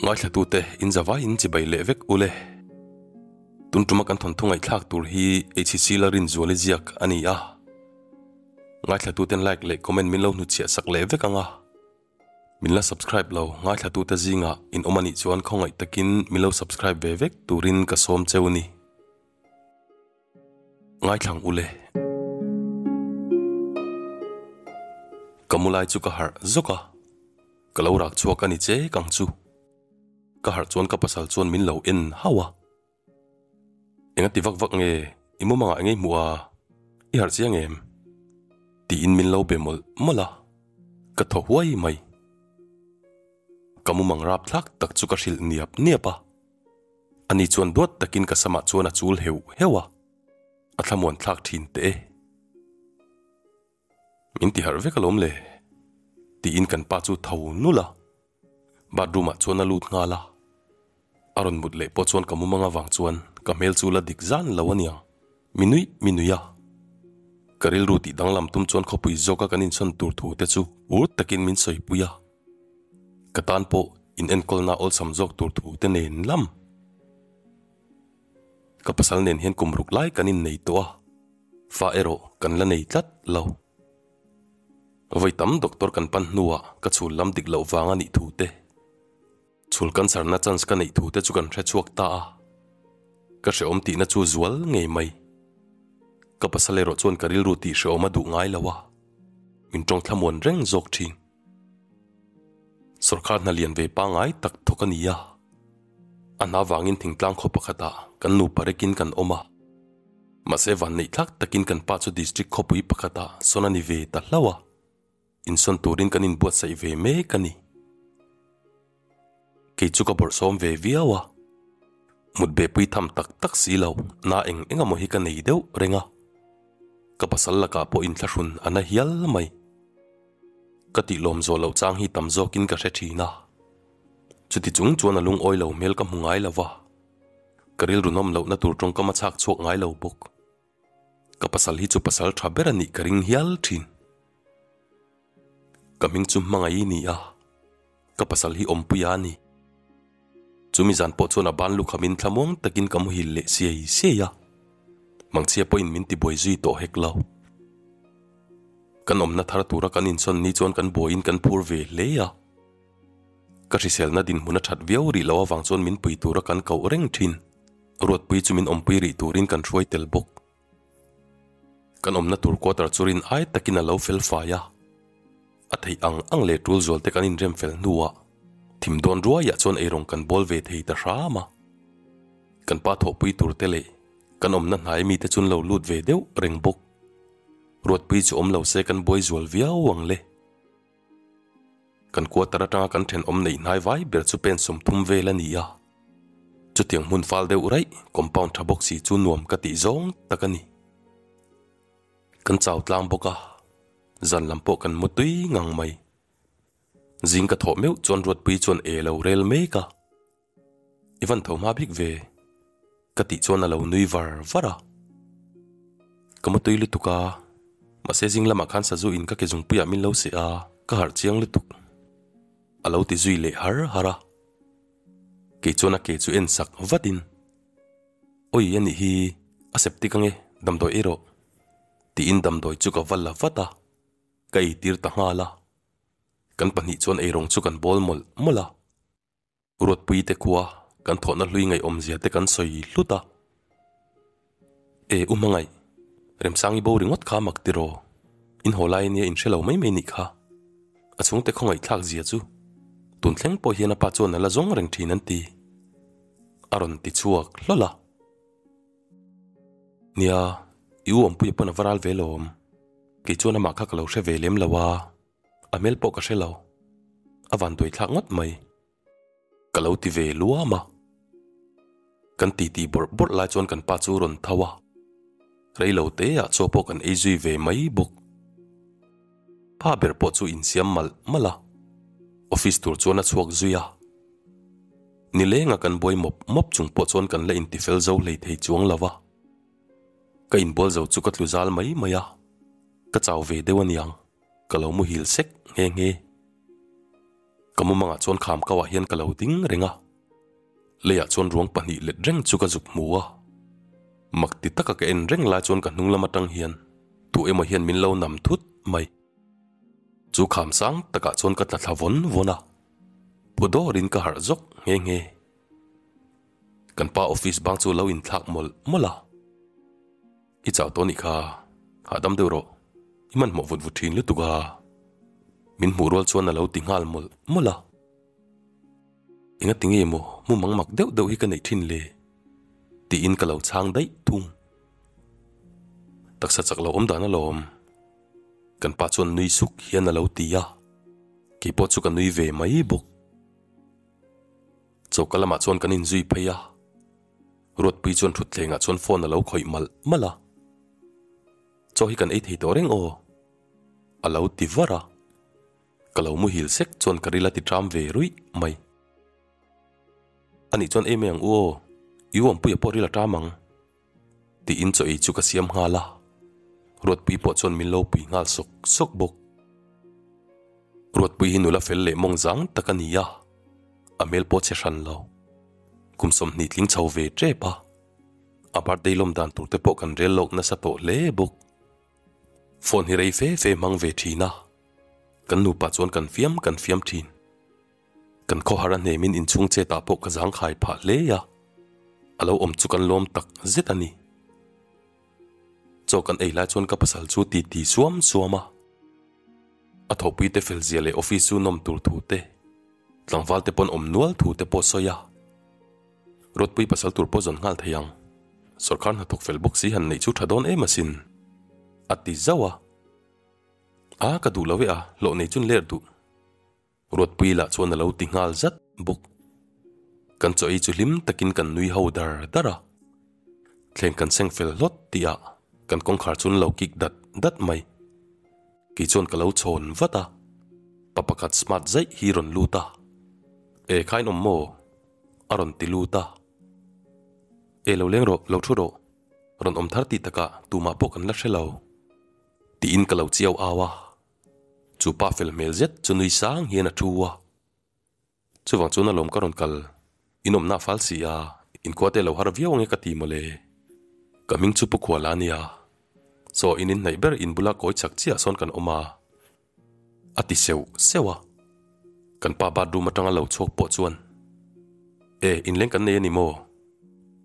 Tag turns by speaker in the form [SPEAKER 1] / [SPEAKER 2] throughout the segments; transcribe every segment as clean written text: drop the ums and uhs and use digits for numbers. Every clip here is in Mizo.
[SPEAKER 1] Ngaithlatute in zavai in chibai leh vek ule. Tun tuma kan thawnthu ngaihthlak tur hi HCC la rinzuali ziak a ni a. Ngaithlatuten like leh comment min lo hnutchhiah sak leh vek ang a. Min la subscribe lo ngaithlatute zingah in awm a nih chuan khawngaih takin min lo subscribe ve vek turin ka sawm cheu ni. Ngaithlang ule. Ka mu lai chu ka harh zawk a, ka lo rak chhuak a ni che kang chu. Ka harh chuan ka pasal chuan min lo en hauh a. Enga ti vak vak nge i mumangah engei hmuh a, i harh chiang em? Tiin min lo be mawlh mawlh a, ka thaw huai mai. Ka mumang rapthlak tak chu ka hrilh niap niap a. Ani chuan duat takin ka samah chuan a chul heuh heuh a, a thlamuan thlak thin teh e. Min ti harh vek alawm le, tiin kan pa chu tho nulh a, bathroom ah chuan a lut nghal a. A rawn mut leh pawh chuan ka mumang avang chuan ka hmel chu la dik zan lo aniang, mi nuih mi nuih a. Ka rilru tih danglam tum chuan khawpui zawka kan inchhawn tur thu te chu ur takin min sawipui a. Ka tan pawh in enkawlna awlsam zawk tur thu te nen lam. Ka pasal nen hian kum ruk lai kan innei tawh a, fa erawh kan la nei tlat lo. Vawi tam doctor kan pan hnuah ka chhul lam dik loh vang a nih thu te, chhul cancer na chance ka neih thu te chu kan hre chhuak ta a. Ka hrehawm tihna chu zual ngei mai. Ka pasal erawh chuan ka rilru tih hrehawm a duh ngai lo a, min tawng thlamuan reng zawk thin. Sawrkar hna lian ve pangngai tak thawk a ni a, a hna vangin thingtlang khaw pakhatah kan nupa rekin kan awm a. Mahse vanneih thlak takin kan pa chu district khawpui pakhatah sawn a ni ve ta hlauh a, insawn turin kan inbuatsaih ve mek a ni. Kei chu ka bawrhsawm ve viau a, mut be pui tham tak tak si lo na eng eng emaw hi ka nei deuh reng a, ka pasal lakah pawh inthlahrun a na hial mai. Ka tih lawm zawh loh chang hi tam zawkin ka hre thin a, chuti chung chuan a lungawi lo hmel ka hmu ngai lo va, ka rilru nawm lohna tur tawngkam a chhak chhuak ngai lo bawk. Ka pasal hi chu pasal tha ber a nih ka ring hial thin. Ka hming chu hmangaih i ni a, ka pasal hi awmpuia a ni. Chumi zan pawh chuan a ban lukhamin thlamuang takin ka muhil leh siai siai a, mangchhia pawhin min tibuai zui tawh hek lo. Kan awmna thar tura kan insawn ni chuan kan buaiin kan phur ve hle a. Ka hriselna dinhmun a that viau rih loh avang chuan min pui tura kan koh reng thin. Ruatpui chu min awmpui rih turin kan hruai tel bawk. Kan awmna tur quarter chu rin ai takin a lo fel fai a. A theih ang ang leh tul zual te kan inrem fel hnuah thim dawn ruaiah chuan eirawng kan bawl ve thei ta hram a. Kan pa thawhpui tur te leh kan awmna hnai mite chu an lo lut ve deuh reng bawk. Ruatpui chu awm lo se kan buai zual viau ang le. Kan quarter atanga kan thenawm neih hnai vai ber chu pen 30 vel a ni a. Chutiang hmun fal deuh raih compound tha bawk si chu nuam ka tih zawng tak a ni. Kan chau tlang bawk a, zan lam pawh kan mu tui ngang mai. Zing ka thawh meuh chuan Ruatpui chuan e lo rel mek a. I van tho hma bik ve, ka tih chuan a lo nui var var a. Ka mu tui lutuk a, mahse zing lamah khan sazu in ka ke zungpuiah min lo seh a, ka harh chiang lutuk. A lo ti zui leh har har a. Kei chuan a ke chu en sak vatin, Awi a nih hi, a septic ange, damdawi ei rawh, tiin damdawi chu ka va la vat a, ka eitir ta nghal a. Kan pahnih chuan eirawng chu kan bawl mawlh mawlh a. Ruatpui te khua kan thawhna hlui ngaihawmzia te kan sawi hlut a. E u hmangaih, Remsangi bo ringawt kha mak tiraw? In haw lai ania in hre lo mai mai nih kha. A chhungte khawngaihthlak zia chu tun thleng pawh hian a pa chuan a la zawng reng thin an ti. A rawn ti chhuak hlawlh a. Nia, i u awmpuia pawn a va ral ve lawm. Kei chuan amah kha ka lo hre ve lem lo a. A hmel pawh ka hre lo. A van tuaithlak ngawt mai. Ka lo ti ve luam a. Kan titi bawrh bawrh lai chuan kan pa chu rawn tho a. Rei lo te ah chaw pawh kan ei zui ve mai bawk. Pa ber pawh chu insiam malh malh a. Office tur chuan a chhuak zui a. Nilenga kan buai mawp mawp chung pawh chuan kan la intifel zo hlei thei chuang lo a. Ka inbual zo chu ka tlu zal mai mai a. Ka chau ve deuh aniang. Ka lo muhil sek nghe nghe. Ka mumangah chuan kham kauah hian ka lo ding reng a, leiah chuan ruang pahnih let reng chu ka zuk hmu a. Mak ti taka ka en reng lai chuan ka hnung lam atang hian tu emaw hian min lo nam thut mai. Chu kham sang takah chuan ka tla thla vawn vawn a, phu dawrin ka harh zawk nghe nghe. Kan pa office bang chu lo inthlak mawlh mawlh a. I chau tawh nih kha, hahdam deuh rawh, i hmanhmawh vut vut thin lutuk a. Min hmuh rual chuan a lo ti nghal mawlh mawlh a. Engati nge maw mumang mak deuh deuh hi ka neih thin le? Tiin ka lo chhang daih thung. Taksa chak lo awm dan alawm. Kan pa chuan nui suk hian a lo ti a, keipawh chu ka nui ve mai bawk. Choka lamah chuan kan inzui phei a, Ruatpui chuan thutthlengah chuan phone a lo khawih malh malh a. Chaw hi kan ei thei tawh reng aw? A lo ti var a. Ka lo muhil sek chuan ka ril a ti ṭam ve ruih mai. Anih chuan ei mai ang u aw, i uampuia pawh ril a ṭam ang. Tiin chaw ei chu ka siam nghal a, Ruatpui pawh chuan min lo pui nghal sawk sawk bawk. Ruatpui hi nula fel leh mawng zang tak a ni a, a hmel pawh chhe hran lo. Kum 20 tling chho ve tep a, a birthday lawm dan tur te pawh kan rel lawk nasa tawh hle bawk. Phone hi rei fe fe hmang ve thin a, kan nupa chuan kan fiam kan fiam thin. Kan khawhar a hnemin inchhung chetah pawh ka zangkhai phah hle a, a lo awm chu kan lawm tak zet a ni. Chaw kan ei lai chuan ka pasal chu ti ti suam suam a, a thawhpui te fel zia leh office chu nawm tur thu te, tlangval te pawn awm nual thu te pawh sawi a. Ruatpui pasal tur pawh zawn nghal thei ang, sawrkar hnathawk fel bawk si han neih chu tha dawn em asin, a ti zauh a. A, ka duh lo e a, hlawh nei chun ler duh. Ruatpui lah chuan a lo ti nghal zat bawk. Kan chaw ei chu hlim takin kan nui ho dar dar a. Thleng kan seng fel hlawt tih ah kan kawngkhar chu an lo kik dat dat mai. Kei chuan ka lo chhawn vat a. Pa pakhat smart zaih hi rawn lut a. E khain awm maw? A rawn ti lut a. E lo leng rawh, lo thu rawh. Rawn awm thar tih takah tumah pawh kan la hre lo. Tiin ka lo chiau au a. Chu pa fel hmel zet chu nui sang hian a thu a. Chuvang chuan alawm ka rawn kal, in awmna a fal si a, inkhua te lo har viau ange ka ti mawle. Ka hming chu Pu Khuala a nia. Chaw in inhnaih ber in bula kawi chak chiah sawn kan awm a. A ti seuh seuh a. Kan pa bathroom atanga lo chhuak pawh chuan, E, inleng kan nei a ni maw?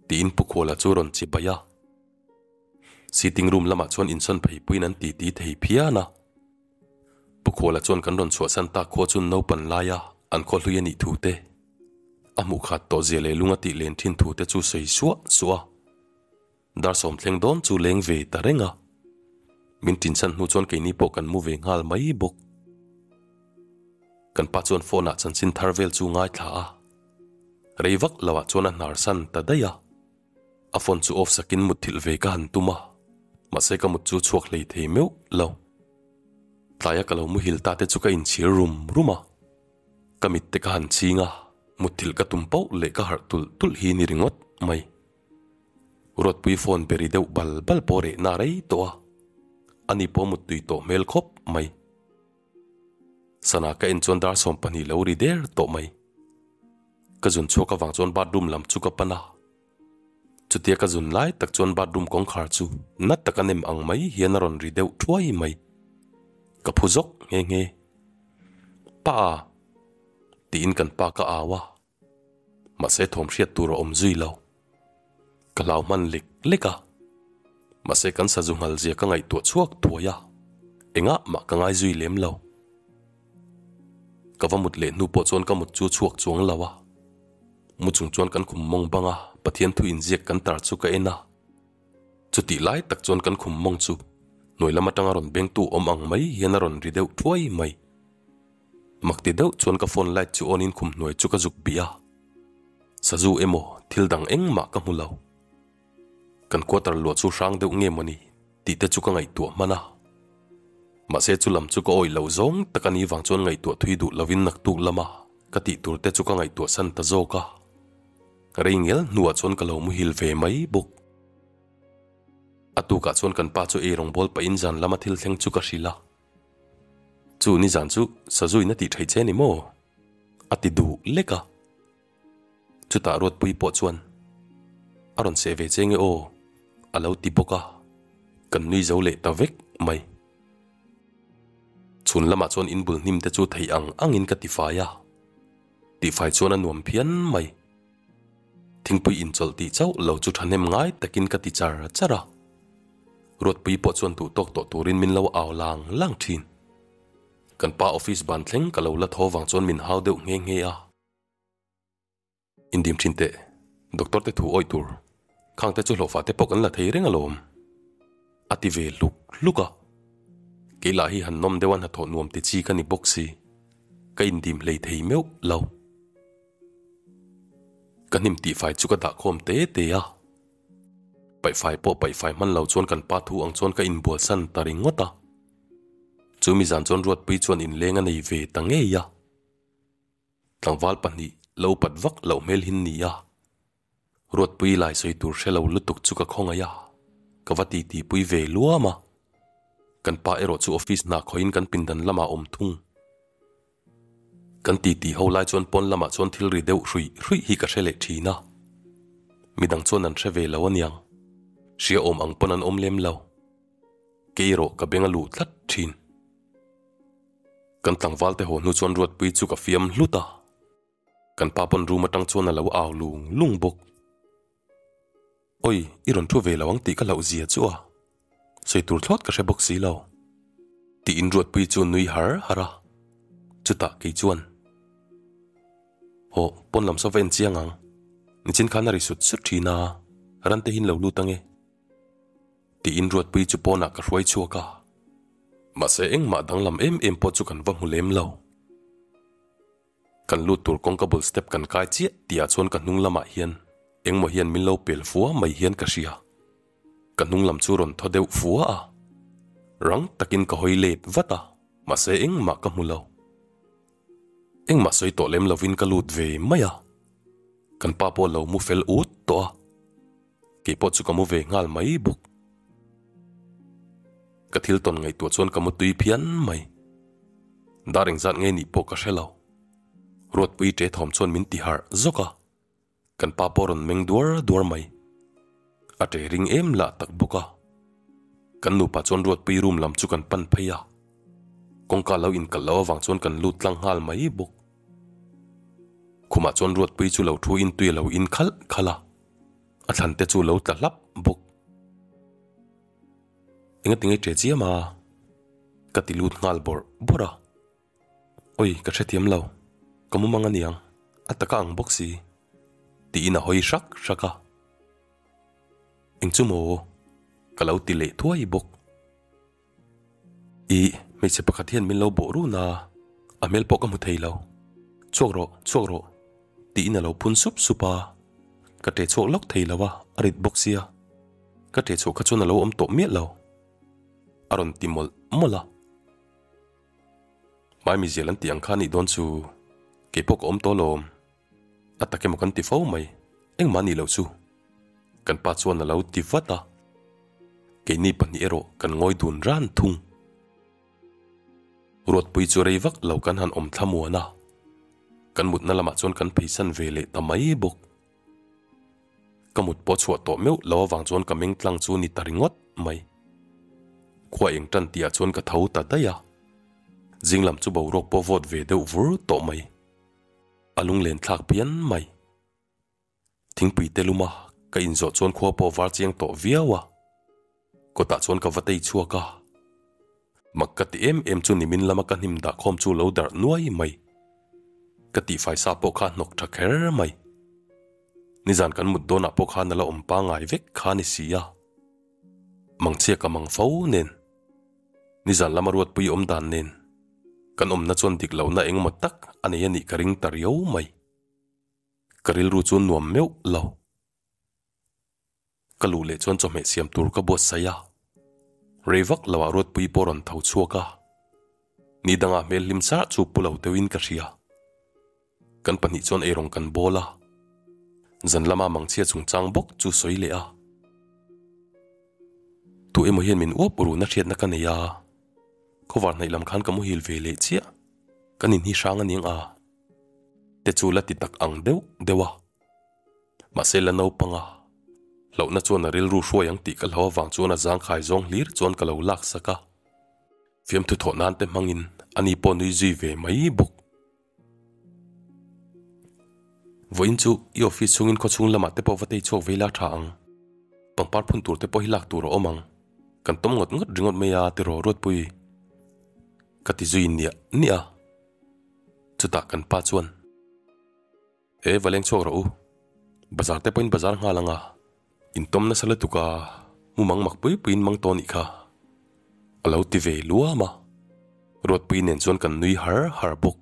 [SPEAKER 1] Tiin Pu Khuala chu rawn chi baih a. Sitting room lamah chuan insawn phei puiin an titi thei phian a. Pu Khuala chuan kan rawn chhuahsan tak khua chu naupan laia an khaw hlui a nih thu te, a hmuh khat tawh zia leh lung a tih len thin thu te chu sawi suah suah a. Dar sawm thleng dawn chu leng ve ta reng a. Min tinchhan hnu chuan keini pawh kan mu ve nghal mai bawk. Kan pa chuan phone ah chanchin thar vel chu ngaithla a. Rei vak lo ah chuan a hnar san ta daih a. A phone chu off sakin mutthilh ve ka han tum a, mahse ka mut chu chhuak hlei thei meuh lo. Tlaia ka lo muhil ta te chu ka inchhir rum rum a, ka mit te ka han chhing a, mutthilh ka tum pauh leh ka harh tulh tulh hi ni ringawt mai. Ruatpui phone beri deuh bal bal pawh rehna rei tawh a, ani pawh muttui tawh hmel khawp mai. Sana ka en chuan dar 12 lo ri der tawh mai. Ka zun chhuak avang chuan bathroom lam chu ka pan a. Chutia ka zun lai tak chuan bathroom kawngkhar chu na taka nem ang mai hian a rawn ri deuh thuai mai. Ka phu zawk nghe nghe. Pa a! Tiin kan pa ka au a. Mahse thawm hriat tur a awm zui lo. Ka hlau hman lek lek a. Mahse kan sazu nghal zia ka ngaihtuah chhuak thuai a, engah mah ka ngai zui lem lo. Ka va mut leh hnu pawh chuan ka mut chu chhuak chuang lo a. Mu chung chuan kan khum mawng bang a, Pathian thu inziak kan tar chu ka en a. Chutih lai tak chuan kan khum mawng chu hnuai lam atanga rawn bengtu awm ang mai hian a rawn ri deuh thuai mai. Mak ti deuh chuan ka phone light chu on in khum hnuai chu ka zuk bih a. Sazu emaw thil dang engmah ka hmu lo. Kan quarter luah chu hrang deuh nge mawni tih te chu ka ngaihtuah hman a. Mahse chu lam chu ka awih loh zawng tak a ni vang chuan ngaihtuah thui duh lovin naktuk lama ka tih tur te chu ka ngaihtuah san ta zawk a. Rei ngel hnuah chuan ka lo muhil ve mai bawk. A tukah chuan kan pa chu eirawng bawl pahin zan lama thil thleng chu ka hrilh a. Chu nizan chu sazuin a tih theih che ni maw? A ti duh lek a. Chutah Ruatpuii pawh chuan, A rawn seh ve che nge aw? A lo ti bawk a, kan nui zo leh ta vek mai. Chhun lamah chuan inbul hnim te chu theih ang angin ka tifai a, tihfai chuan a nuam phian mai. Thingpui inchawlh tih chauh lo chu thahnem ngai takin ka ti char char a, Ruatpuii pawh chuan duh tawk tawh turin min lo au lang lang thin. Kan pa office ban thleng ka lo la tho vang chuan min hau deuh nghe nghe a. Indim thin teh, doctor te thu awih tur, khang te chu hlawhfah te pawh kan la thei reng alawm. A ti ve hluk hluk a. Kei lah hi han nawm deuh a hnathawh nuam ti chi ka ni bawk si, ka indim hlei thei meuh lo. Ka hnim tihfai chu ka dah khawm te te a. Paihfai pawh paihfai hman lo chuan kan pa thu ang chuan ka inbual san ta ringawt a. Chu mi zan chuan Ruatpui chuan inleng a nei ve ta ngei a. Tlangval pahnih lo pat vak loh hmel hin ni a. Ruatpui lai sawi tur hre lo lutuk chu ka khawngaih a, ka va titi pui ve luam a. Kan pa erawh chu office hna khawiin kan pindan lamah awm thung. Kan titi ho lai chuan pawn lamah chuan thil ri deuh hruih hruih hi ka hre leh thin a. Midang chuan an hre ve lo aniang. Hria awm ang pawn an awm lem lo. Kei erawh ka beng a luh tlat thin. Kan tlangval te haw hnu chuan Ruatpui chu ka fiam hlut a. Kan pa pawn room atang chuan a lo au lung lung bawk. Oi, i rawn thu ve lo ang tih ka hlauh zia chu a. Sawi tur thlawt ka hre bawk si lo. Tiin Ruatpui chu nui har har a. Chutah kei chuan. Hawh, pawn lam saw va en chiang ang. Nichin khan a ri sut sut thin a, ran te hin lo lut ange. Tiin Ruatpui chu pawnah ka hruai chhuak a. Mahse engmah danglam em em pawh chu kan va hmu lem lo. Kan lut tur kawngka bul step kan kai chiah tihah chuan ka hnung lamah hian engmaw hian min lo pel fua mai hian ka hria. Ka hnung lam chu rawn thaw deuh fua a. Rang takin ka hawi let vat a, mahse engmah ka hmu lo. Engmah sawi tawh lem lovin ka lut ve mai a. Kan pa pawh lo mu fel ut tawh a. Kei pawh chu ka mu ve nghal mai bawk. Ka thil tawn ngaihtuah chuan ka mu tui phian mai. Dar engzat nge nih pawh ka hre lo. Ruatpui ṭe thawm chuan min ti harh zawk a. Kan pa pawh rawn meng duar duar mai. A ṭe ring em lah tak bawk a. Kan nupa chuan Ruatpui room lam chu kan pan phei a. Kawngka lo inkalh loh avang chuan kan lut tlang nghal mai bawk. Khumah chuan Ruatpui chu lo thu in tui a lo in khalh khalh a. A thlan te chu lo tla hlap bawk. Engati nge ṭe chiam a? Ka ti lut nghal bawrh bawrh a. Oi, ka hrethiam lo. Ka mumang a niang, a taka ang bawk si. Tiin a hawi hrak hrak a. Eng chu maw? Ka lo ti leh thuai bawk. Ih, hmeichhe pakhat hian min lo bawh run a, a hmel pawh ka hmu thei lo. Chhuak rawh, chhuak rawh, tiin a lo phun sup sup a. Ka ṭe chhuak lawk thei lo a, a rit bawk sia. Ka ṭe chhuah kha chuan a lo awm tawh miah lo. A rawn ti mawlh mawlh a. Maimizial an tih ang kha a nih dawn chu, kei pawh ka awm tawh alawm. A tak emaw kan ti fo mai, engmah nih loh chu. Kan pa chuan a lo ti vat a, keini pahnih erawh kan ngawi dun ran thung. Ruatpui chu rei vak lo kan han awm thlamuan a, kan mutna lamah chuan kan pheisan ve leh ta mai bawk. Ka mut pawh chhuah tawh meuh lo avang chuan ka meng tlang chu ni ta ringawt mai. Khua eng tan tihah chuan ka tho ta daih a, zing lam chu boruak pawh vawt ve deuh vur tawh mai. A lunglen thlak phian mai. Thingpui te luma ka inzawh chuan khua pawh var chiang tawh viau a. Kawtah chuan ka va tei chhuak a. Mak ka ti em em chu nimin lama ka hnim dah khawm chu lo darh nuai mai. Ka tihfai sa pawh kha hnawk tha kher mai. Nizan kan mut dawnah pawh khan a la awm pangai vek kha ni si a. Mangchhia ka mang fo nen. Nizan lama Ruatpui awm dan nen kan awmna chuan dik lohna engemaw tak a nei a nih ka ring ta riau mai. Ka rilru chu nuam meuh lo. Ka luh leh chuan chawhmeh siam tur ka buatsaih a. Rei vak lo ah Ruatpui pawh rawn tho chhuak a. Ni dangah hmel hlim sarh chu pu lo deuhin ka hria. Kan pahnih chuan eirawng kan bawl a, zan lama mangchhia chungchang bawk chu sawi leh a. Tu emaw hian min uap runa hriatna ka nei a, khawvar hnaih lam khan ka muhil ve leh chiah, kan inhi hrang aniang a. Te chu la ti tak ang deuh deuh a. Mahse la naupang a. Hlauhna chuan a rilru hruai ang tih ka hlau avang chuan a zangkhai zawng hlir chuan ka lo laksak a. Fiamthu thawh nan te hmangin ani pawh nui zui ve mai bawk. Vawiin chu i office chhungin khawchhung lamah te pawh va tei chhuak vei la tha ang. Pangpar phun tur te pawh hi lak tur a awm ang. Kan tawm ngawt ngawt ringawt mai a tiraw Ruatpui? Ka ti zui niah niah a. Chutah kan pa chuan, E va leng chhuak rawh u, bazar te pawhin bazar nghal ang a, in tawm nasa lutuk a, mu mang mak pui puiin mang tawh a nih kha, a lo ti ve luam a. Ruatpui nen chuan kan nui har har bawk.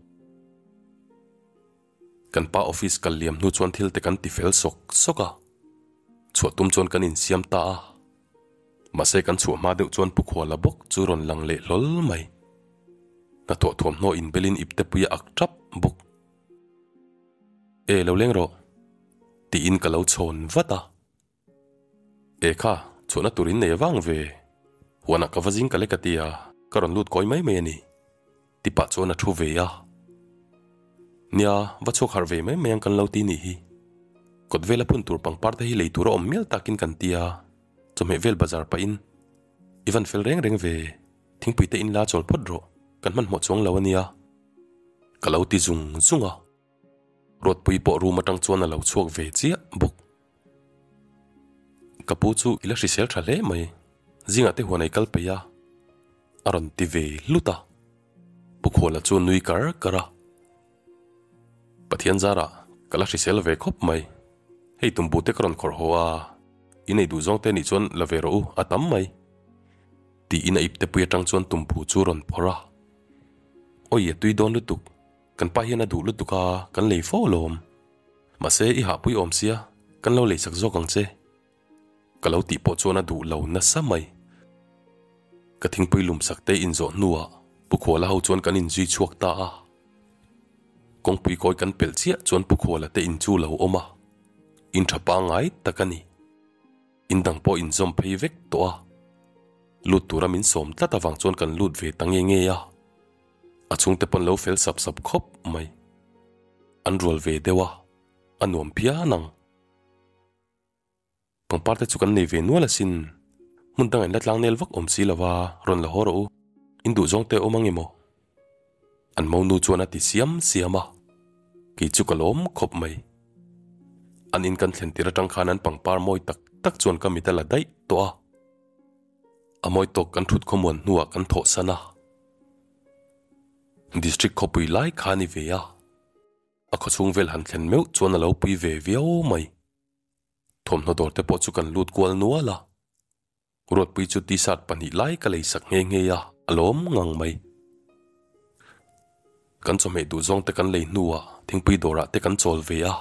[SPEAKER 1] Kan pa office kal liam hnu chuan thil te kan ti fel sawk sawk a, chhuah tum chuan kan insiam ta a. Mahse kan chhuah hma deuh chuan Pu Khuala bawk chu rawn lang leh hlawl mai. Hnathawh thuamhnaw inbelin iptepui a ak tap bawk. E lo leng rawh, tiin ka lo chhawn vat a. E kha, chhuahna tur in nei avang ve. Huanah ka va zing ka lek a tia, ka rawn lut kawi mai mai a ni. Ti pah chuan a thu ve a. Nia, va chhuak harh ve mai mai ang kan lo ti nih hi. Kawt vela phun tur pangpar te hi lei tur a awm mial takin kan tia, chawhmeh vel bazar pahin i van fel reng reng ve, thingpui te in la chawl phawt rawh, kan hmanhmawh chuang lo a nia. Ka lo ti zung zung a. Ruatpui pawh room atang chuan a lo chhuak ve chiah bawk. Ka pu chu i la hrisel tha hle mai, zingah te huan ei kal peih a, a rawn ti ve hlut a. Pu Khuala chu nui kar kar a. Pathian zarah ka la hrisel ve khawp mai, hei tumbu te ka rawn khawrh haw a, i nei duh zawng te nih chuan la ve rawh u, a tam mai. Tiin a iptepui atang chuan tumbu chu rawn phawrh a. Awi a tui dawn lutuk. Kan pa hian a duh lutuk a, kan lei fo alawm. Mahse, i hahpui awm sia, kan lo leisak zawk ang che. Ka lo tih pawh chuan a duh lo nasa mai. Ka thingpui lumsak te inzawh hnuah Pu Khuala ho chuan kan inzui chhuak ta a. Kawngpui kawi kan pelh chiah chuan Pu Khuala te in chu lo awm a, in tha pangngai tak a ni. In dang pawh inzawm phei vek tawh a, lut tura min sawm tlat avang chuan kan lut ve ta nge nge a. A chhungte pawn lo fel sap sap khawp mai. An rual ve deuh a, a nuam phian ang. Pangpar te chu kan nei ve nual asin. Hmun dang in la tlang nel vak awm si lo va, rawn la haw rawh u. In duh zawng te awm ang emaw? An monu chuan a ti siam siam a, kei chu ka lawm khawp mai. An in kan thlen tir atang khan an pangpar mawi tak tak chuan ka mit a la daih tawh a. A mawi tawk kan thut khawmuan hnuah kan thawhsan a. District khawpui lai kha a ni ve a, a khawchhung vel han thlen meuh chuan a lo pui ve viau mai. Thawmhnaw dawr te pawh chu kan lut kual nual a, Ruatpui chu t-shirt pahnih lai ka lei sak nghe nghe a, a lawm ngang mai. Kan chawhmeh duh zawng te kan lei hnuah thingpui dawrah te kan chawl ve a,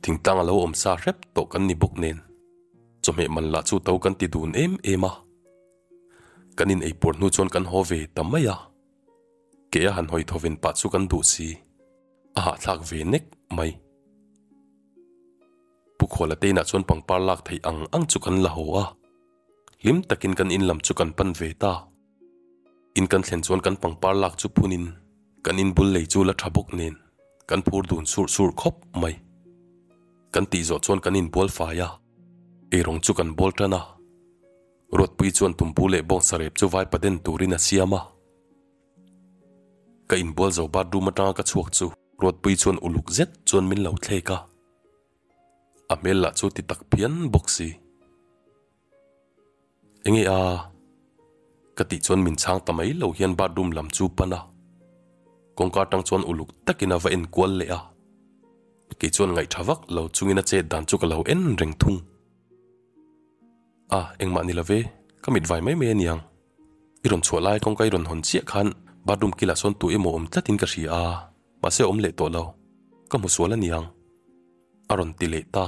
[SPEAKER 1] thingtlang a lo awm sa hrep tawh kan ni bawk nen chawhmeh man lah chu to kan ti dun em em a. Kan in eipuar hnu chuan kan haw ve ta mai a, ke a han hawi thaw ven pah chu kan duh si, a hahthlak ve nek mai. Pu Khuala te inah chuan pangpar lak theih ang ang chu kan la haw a, hlim takin kan in lam chu kan pan ve ta. In kan thlen chuan kan pangpar lak chu phunin kan in bul lei chu la tha bawk nen kan phur dun surh surh khawp mai. Kan tih zawh chuan kan inbual fai a, eirawng chu kan bawl tan a. Ruatpui chuan tumbu leh bawngsa rep chu vaipa den turin a siam a. Ka inbual zo bathroom atanga ka chhuak chu Ruatpui chuan uluk zet chuan min lo thlek a. A hmel lah chu ti tak phian bawk si. Enge a? Ka tih chuan min chhang ta mai lo hian bathroom lam chu pan a. Kawngka atang chuan uluk takin a va en kual leh a. Kei chuan ngaihtha vak lo chungin a chet dan chu ka lo en reng thung. A, engmah ni love, ka mit vai mai mai a niang. I rawn chhuah lai kawngka i rawn hawn chiah khan bathroom kilah sawn tu emaw awm tlatin ka hria a, mahse a awm leh tawh lo. Ka hmu sual a niang. A rawn ti leh ta.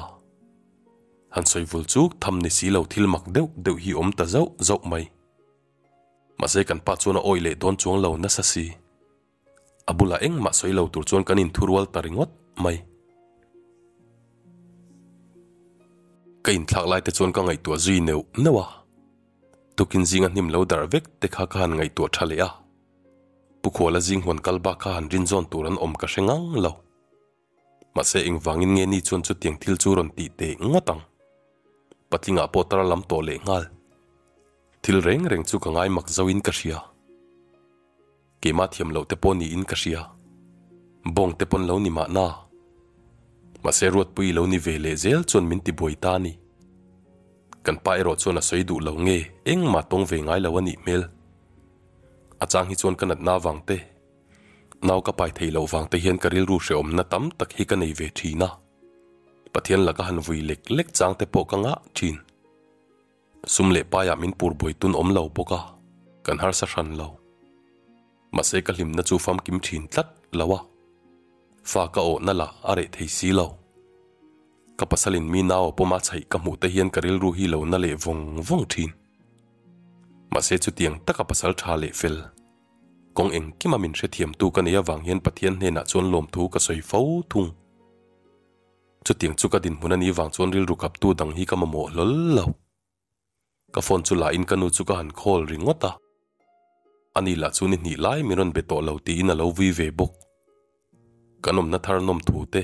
[SPEAKER 1] Han sawi vul chuk tham ni si lo thil mak deuh deuh hi awm ta zauh zauh mai. Mahse kan pa chuan a awih leh dawn chuang lo nasa si. A bulah engmah sawi lo tur chuan kan inthurual ta ringawt mai. Ka inthlak lai te chuan ka ngaihtuah zui neuh neuh a. Tukin zinga hnim lo darh vek te kha ka han ngaihtuah tha leh a. Pu Khuala zing huan kal bak kha han rin zawn tur an awm ka hre ngang lo. Mahse engvangin nge ni chuan chutiang thil chu rawn tih teh ngawt ang? Patlingah pawh tar a lam tawh leh nghal. Thil reng reng chu ka ngai mak zoin ka hria. Keimah thiam loh te pawh niin ka hria. Bawng te pawn lo ni mahna. Mahse Ruatpui lo ni ve leh zel chuan min ti buai ta a ni. Kan pa erawh chuan a sawi duh lo nge engmah tawng ve ngai lo a nih hmel. A chang hi chuan ka natna vang te, nau ka pai thei loh vang te hian ka rilru hrehawmna tam tak hi ka nei ve thin a. Pathian laka han vui lek lek chang te pawh ka ngah thin. Sum leh paiah min pur buai tun awm lo bawk a, kan harsa hran lo. Mahse ka hlimna chu famkim thin tlat lo a, fa ka awhna lah a reh thei si lo. Ka pasalin mi nau a pawm a chhaih ka hmuh te hian ka rilru hi lo na leh vawng vawng thin. Mahse chutiang taka pasal tha leh fel, kawng engkima min hrethiamtu ka nei avang hian Pathian hnenah chuan lawmthu ka sawi fo thung. Chutiang chu ka dinhmun a nih vang chuan rilru kaptu dang hi ka mamawh hlawl lo. Ka phone chu la in ka nu chu ka han call ringawt a. Ani lah chu ni hnih lai min rawn be tawh lo tiin a lo vui ve bawk. Kan awmna thar nawm thu te,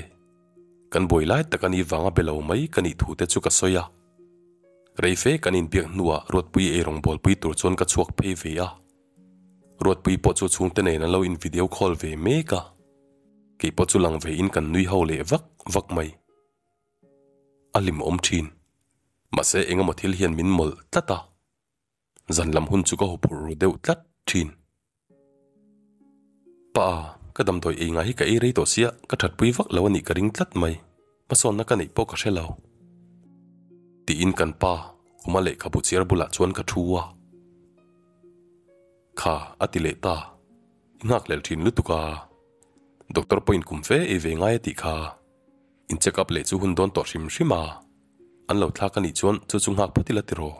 [SPEAKER 1] kan buai lai tak a nih vanga be lo mai ka nih thu te chu ka sawi a. Rei fe kan inbiak hnuah Ruatpui eirawng bawlpui tur chuan ka chhuak phei ve a. Ruatpui pawh chu chhungte nen an lo in video call ve mek a. Kei pawh chu lang ve in kan nui ho leh vak vak mai. A hlim awm thin. Mahse eng emaw thil hian min mawlh tlat a. Zan lam hun chu ka huphurh ru deuh tlat thin. Pa, ka damdawi ei ngai hi ka ei rei tawh sia, ka thatpui vak lo a nih ka ring tlat mai. Hmasawnna ka neih pawh ka hre lo. Tiin kan pa khuma lehkhabu chiar bulah chuan ka thu a. Kha, a ti leh ta. I nghakhlel thin lutuk a. Doctor pawhin kum fe ei ve ngai a tih kha. In check up leh chu hun dawn tawh hrim hrim a, an lo thlak a nih chuan chu chu nghak phawt ila tiraw?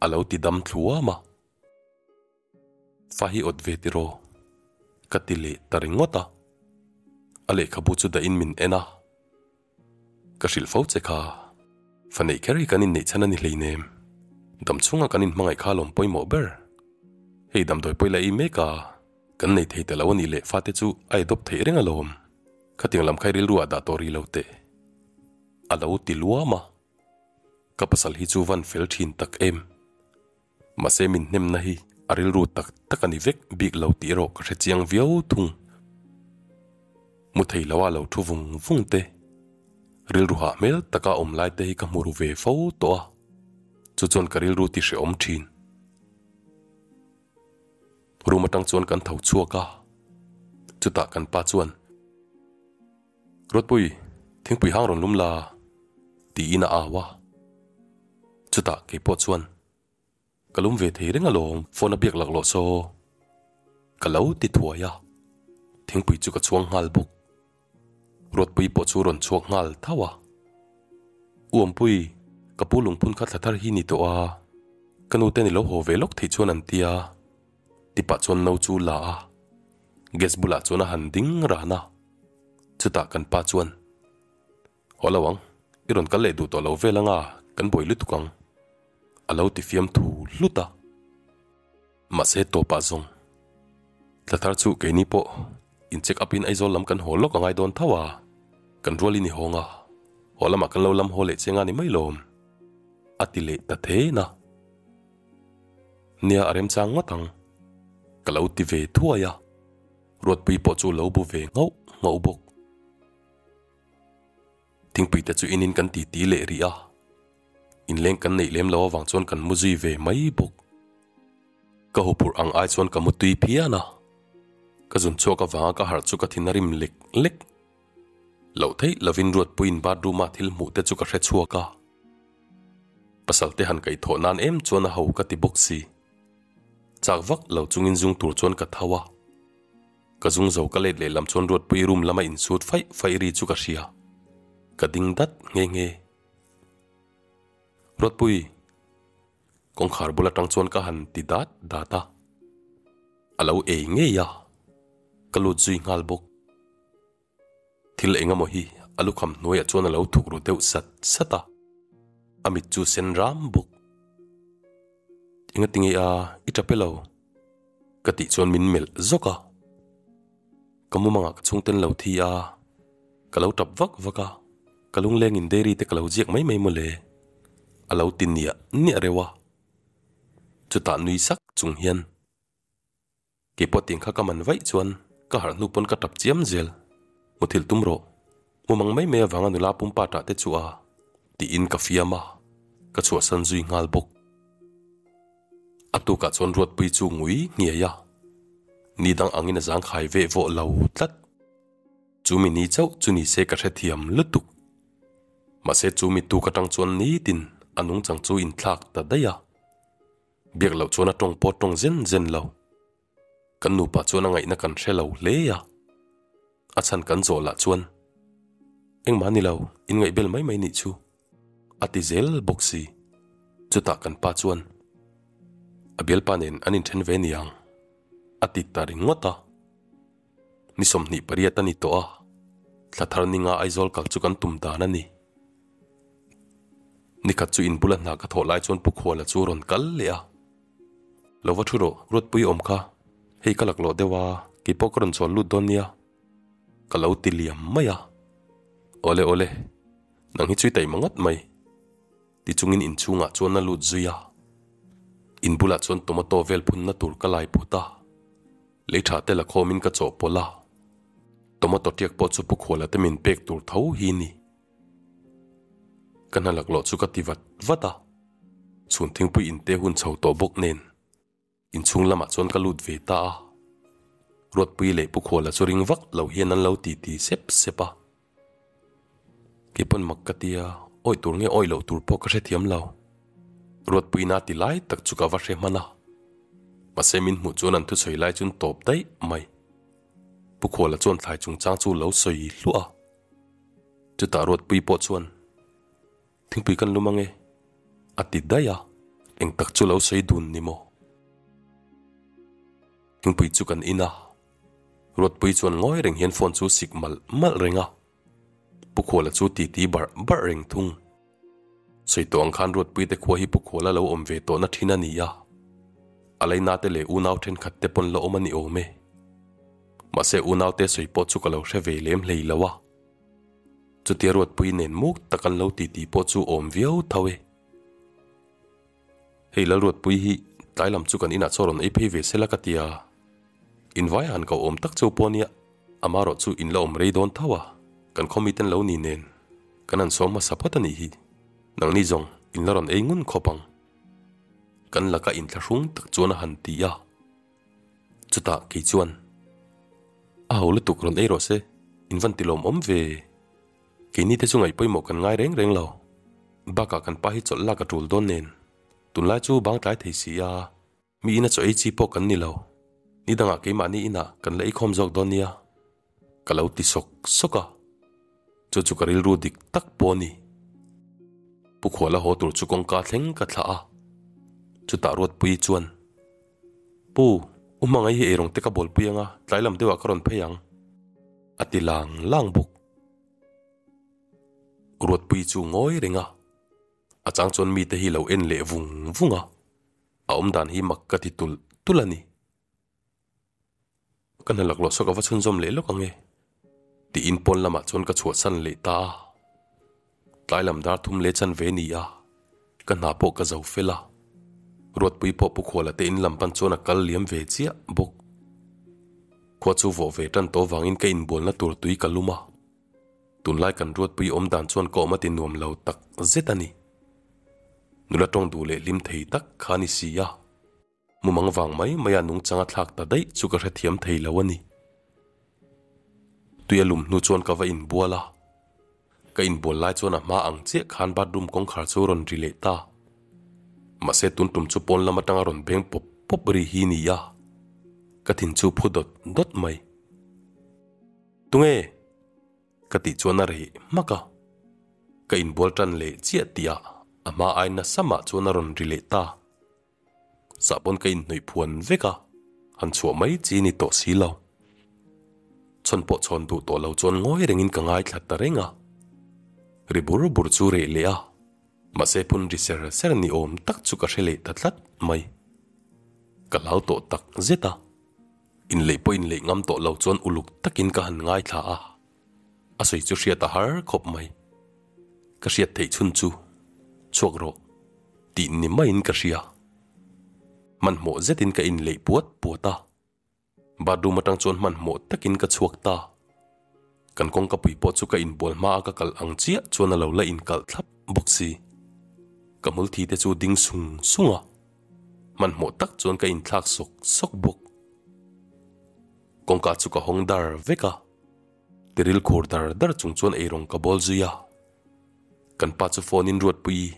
[SPEAKER 1] A lo ti dam thluam a. Fa hi awt ve tiraw? Ka ti leh ta ringawt a. A lehkhabu chu dahin min en a. Ka hrilh fo che kha, fa neih kher hi kan inneih chhan a ni hleinem. Dam chhunga kan inhmangaih kha lawm pawimawh ber. Hei damdawi pawi la ei mek a, kan nei thei ta lo a nih leh fate chu a adopt theih reng alawm. Khatiang lam khai rilru ah dah tawh rih lo teh. A lo ti luam a. Ka pasal hi chu van fel thin tak em. Mahse min hnemna hi a rilru tak tak a ni vek bik lo tih erawh ka hre chiang viau thung. Mu thei lo a lo thu vung vung te. Rilru hah hmel taka awm lai te hi ka hmu ru ve fo tawh a. Chu chuan ka rilru ti hrehawm thin. Room atang chuan kan tho chhuak a, chutah kan pa chuan, Ruatpui, thingpui hang rawn lum la, tiin a au a. Chutah kei pawh chuan, Ka lum ve thei reng alawm, phone a biak laklawh saw, ka lo ti thuai a. Thingpui chu ka chhuang nghal bawk. Ruatpui pawh chu rawn chhuak nghal thauh a. U Awmpui, ka pu lungphun kha thla thar hi ni tawh a, ka nu ten i lo haw ve lawk theih chuan an ti a, tipah chuan no chu la a, gas bulah chuan a han ding ran a, chutah kan pa chuan, Haw lo ang, i rawn kal leh duh tawh lo vel anga kan buai lutuk ang, a lo ti fiam thu hlut a. Mahse tawpah zawng thla thar chu keini pawh in check up in Aizawl lam kan haw lawk a ngai dawn tho a, kan rualin i hawng a, haw lamah kan lo lam haw leh che nga ni mai lawm a ti leh ta then a. Nia a remchang ngawt ang ka lo ti ve thuai a, Ruatpui pawh chu lo bu ve nghauh nghauh bawk. Thingpui te chu inin kan titi leh rih a, inleng kan neih lem lo avang chuan kan mu zui ve mai bawk. Ka huphurh ang ai chuan ka mu tui phian a, ka zun chhuak avanga ka harh chu ka thin a rim lek lek. Loh theih lovin Ruatpuiin bathroom a thil hmuh te chu ka hre chhuak a, pasal te han kaihthawh nan em chuan a ho ka ti bawk si. Chak vak lo chungin zung tur chuan ka tho a. Ka zung zo ka let lehlam chuan Ruatpui room lama insut faih faih ri chu ka hria. Ka ding dat nghe nghe. Ruatpui! Kawngkhar bul atang chuan ka han ti dat dat a. A lo ei ngei a. Ka lut zui nghal bawk. Thil eng emaw hi a lukham hnuaiah chuan a lo thuk ru deuh sat sat a. A mit chu sen ram bawk. Enga tinge a i tap e lo? Ka tih chuan min melh zawk a. Ka mumangah ka chhungten lo thi a. Ka lo tap vak vak a, ka lunglengin dairy te ka lo ziak mai mai mawle. A lo ti niah niah reuh a. Chutah nui sak chung hian. Keipawh tiang kha ka man vaih chuan ka harh hnu pawn ka tap chiam zel. Muthilh tum rawh. Mu mang mai mai avanga nula pumpa tah te chu a tiin ka fiam a, ka chhuahsan zui nghal bawk. A tukah chuan Ruatpui chu ngui nghiai a, ni dang angin a zangkhai veh vawh lo tlat. Chu mi ni chauh chu ni se ka hrethiam lutuk. Mahse chu mi tuk atang chuan nitin a nungchang chu inthlak ta daih a. Biak loh chuan a tawng pawh tawng zen zen lo. Kan nupa chuan a ngaihna kan hre lo hle a. A chhan kan zawh lah chuan, Engmah ni lo, in ngaihbel mai mai nih chu, a ti zel bawk si. Chutah kan pa chuan, A bialpa nen an inthen ve niang, a ti ta ringawt a. Ni 28 a ni tawh a, thla thar ninga Aizawl kal chu kan tum dan a ni. Nikhat chu in bula hna ka thawh lai chuan Pu Khuala chu a rawn kal leh a. Lo va thu rawh, Ruatpui awm kha, hei ka laklawh deuh a, keipawh ka rawn chawl lut dawn nia. Ka lo ti liam mai a. Awle awle, nang hi chu i taima ngawt mai. Ti chungin inchhungah chuan a lut zui a. In bulah chuan tomato vel phunna tur ka lai phut a. Lei tha te la khawmin ka chawhpawlh a. Tomato tiak pawh chu Pu Khuala te min pek tur tho hi ni. Ka hna laklawh chu ka ti vat vat a, chhun thingpui inte hun chho tawh bawk nen inchhung lamah chuan ka lut ve ta a. Ruatpui leh Pu Khuala chu ring vak lo hian an lo titi sep sep a. Kei pawn mak ka tia, awih tur nge awih loh tur pawh ka hrethiam lo. Ruatpuiin a ti lai tak chu ka va hre hman a. Mahse min hmuh chuan an thusawi lai chu an tawp daih mai. Pu Khuala chuan thlai chungchang chu lo sawi hluah a. Chutah Ruatpui pawh chuan, Thingpui kan lum ange, a ti daih a, eng tak chu lo sawi dun ni maw? Thingpui chu kan in a, Ruatpui chuan ngawi reng hian phone chu sik malh malh reng a, Pu Khuala chu titi barh barh reng thung. Sawi tawh ang khan Ruatpui te khua hi Pu Khuala lo awm ve tawhna thin a ni a, a laina te leh unau thenkhat te pawn la awm a ni awm e. Mahse unau te sawi pawh chu ka lo hre ve lem hlei lo a. Chutia Ruatpui nen muk tak an lo titi pawh chu awm viau tho e. Hei Lalruatpui hi tlai lam chu kan inah chaw rawn ei phei ve sela ka tia. Invai han ko awm tak cheu pawh nia, amarawh chu in la awm rei dawn tho a, kan khaw miten lo ni nen kan han sawm hmasa phawt a nih hi. Nangni zawng in la rawn ei ngun khawp ang. Kan laka inthlahrung tak chuan a han ti a. Chutah kei chuan, A ho lutuk rawn ei rawh se, in van ti lawmawm ve. Keini te chu ngaih pawimawh kan ngai reng reng lo. Bakah kan pa hi chawlh lak a tul dawn nen, tunlai chu bang tlai thei si a, mi ina chaw ei chi pawh kan ni lo. Ni dangah keimahni inah kan la eikhawm zawk dawn nia. Ka lo ti sawk sawk a, chu chu ka rilru dik tak pawh a ni. Pu Khuala haw tur chu kawngka thleng ka thlah a, chutah Ruatpuii chuan, Pu, u hmangaih hi eirawng te ka bawlpui anga tlai lam deuhah ka rawn phei ang, a ti lang lang bawk. Ruatpuii chu ngawi reng a, a chang chuan mite hi lo en leh vung vung a, a awmdan hi mak ka ti tulh tulh a ni. Ka hna laklawh saw ka va chhunzawm leh lawk ang e, tiin pawn lamah chuan ka chhuahsan leh ta a. Tlai lam dar thum leh chan ve ni a, ka hna pawh ka zo fel a. Ruatpui pawh Pu Khuala te in lam pan chuan a kal liam ve chiah bawk. Khua chu vawh ve tan tawh vangin ka inbualna tur tui ka lum a. Tunlai kan Ruatpui awm dan chuan ka awm a ti nuam lo tak zet a ni. Nula tawng duh leh hlim thei tak kha a ni si a. Mumang vang mai mai a nungchang a thlak ta daih chu ka hrethiam thei lo a ni. Tui a lum hnu chuan ka va inbual a, ka inbual lai chuan a hma ang chiah khan bathroom kawngkhar chu rawn ri leh ta. Mahse tun tum chu pawn lam atanga rawn beng pawp pawp ri hi ni a, ka thin chu phu dawt dawt mai. Tunge? Ka tih chuan a reh hmak a, ka inbual tan leh chiah tih ah a hma ai nasa mah chuan a rawn ri leh ta. Sahbawn ka inhnawih phuan vek a, han chhuah mai chi ni tawh si lo. Chhawn pawh chhawn duh tawh lo chuan ngawi rengin ka ngaithla ta reng a. Ri bur bur chu reh leh a, mahse phun ri ser ser ni awm tak chu ka hre leh ta tlat mai. Ka hlau tawh tak zet a, inleih pawh inleih ngam tawh lo chuan uluk takin ka han ngaithla a. A sawi chu hriat a har khawp mai. Ka hriat theih chhun chu chhuak rawh tih ni maiin ka hria. Hmanhmawh zetin ka inleih puat puat a. Bathroom atang chuan hmanhmawh takin ka chhuak ta. Kan kawngka pui pawh chu ka inbual hma a ka kal ang chiah chuan a lo la inkalh thlap bawk si. Ka hmulthi te chu ding sung sung a. Hmanhmawh tak chuan ka inthlak sawk sawk bawk. Kawngka chu ka hawng dar vek a. Tiril khur dar dar chung chuan eirawng ka bawl zui a. Kan pa chu phone in Ruatpuii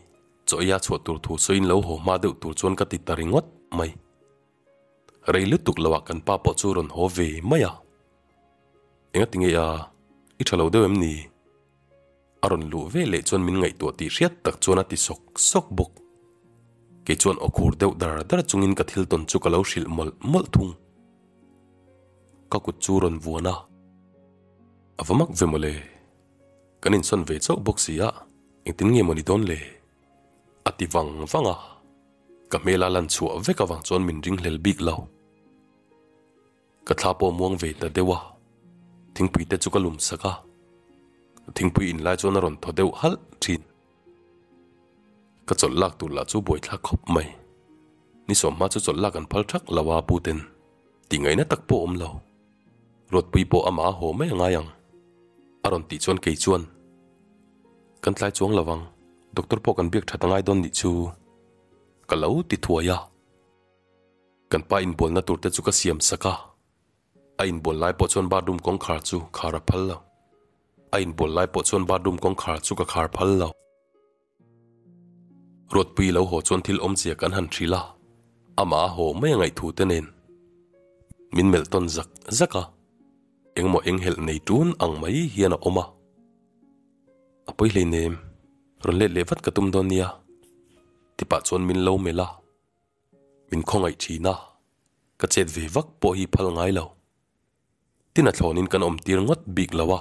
[SPEAKER 1] chaw eia chhuah tur thu sawiin lo haw hma deuh tur chuan ka ti ta ringawt mai. Rei lutuk lo ah kan pa pawh chu rawn haw ve mai a. Enga ti nge a, i tha lo deuh em ni? A rawn luh ve leh chuan min ngaihtuah tih hriat tak chuan a ti sawk sawk bawk. Kei chuan aw khur deuh dar dar chungin ka thil tawn chu ka lo hrilh mawlh mawlh thung. Ka kut chu rawn vuan a, A va mak ve mawle, kan insawn ve chauh bawk si a, engtin nge maw ni dawn le? A ti vang vang a, ka hmela lan chhuah vek avang chuan min ringhlel bik lo. Ka thla pawh muang ve ta deuh a, thingpui te chu ka lum sak a, thingpui in lai chuan a rawn thaw deuh halh thin. Ka chawlh lak tur lah chu buaithlak khawp mai. Ni sawmhma chu chawlh lak an phal thak lo a pu ten tih ngaihna tak pawh awm lo. Ruatpui pawh amah a haw mai a ngai ang a rawn tih chuan kei chuan kan tlai chuang lo ang, doctor pawh kan biak that a ngai dawn nih chu ka lo ti thuai a. Kan pa inbualna tur te chu ka siam sak a, a inbual lai pawh chuan bathroom kawngkhar chu khar a phal lo. A inbual lai pawh chuan bathroom kawngkhar chu ka khar phal lo. Ruatpui lo haw chuan thil awmzia kan han hrilh a, amah a haw mai a ngaihthu te nen min melh tawn zak zak a, engmaw enghelh nei tun ang mai hian a awm a. A pawi hleinem, rawn let leh vat ka tum dawn nia, tipah chuan min lo melh a. Min khawngaih thin a, ka chet ve vak pawh hi phal ngai lo. Tin a thlawnin kan awm tir ngawt bik lo a,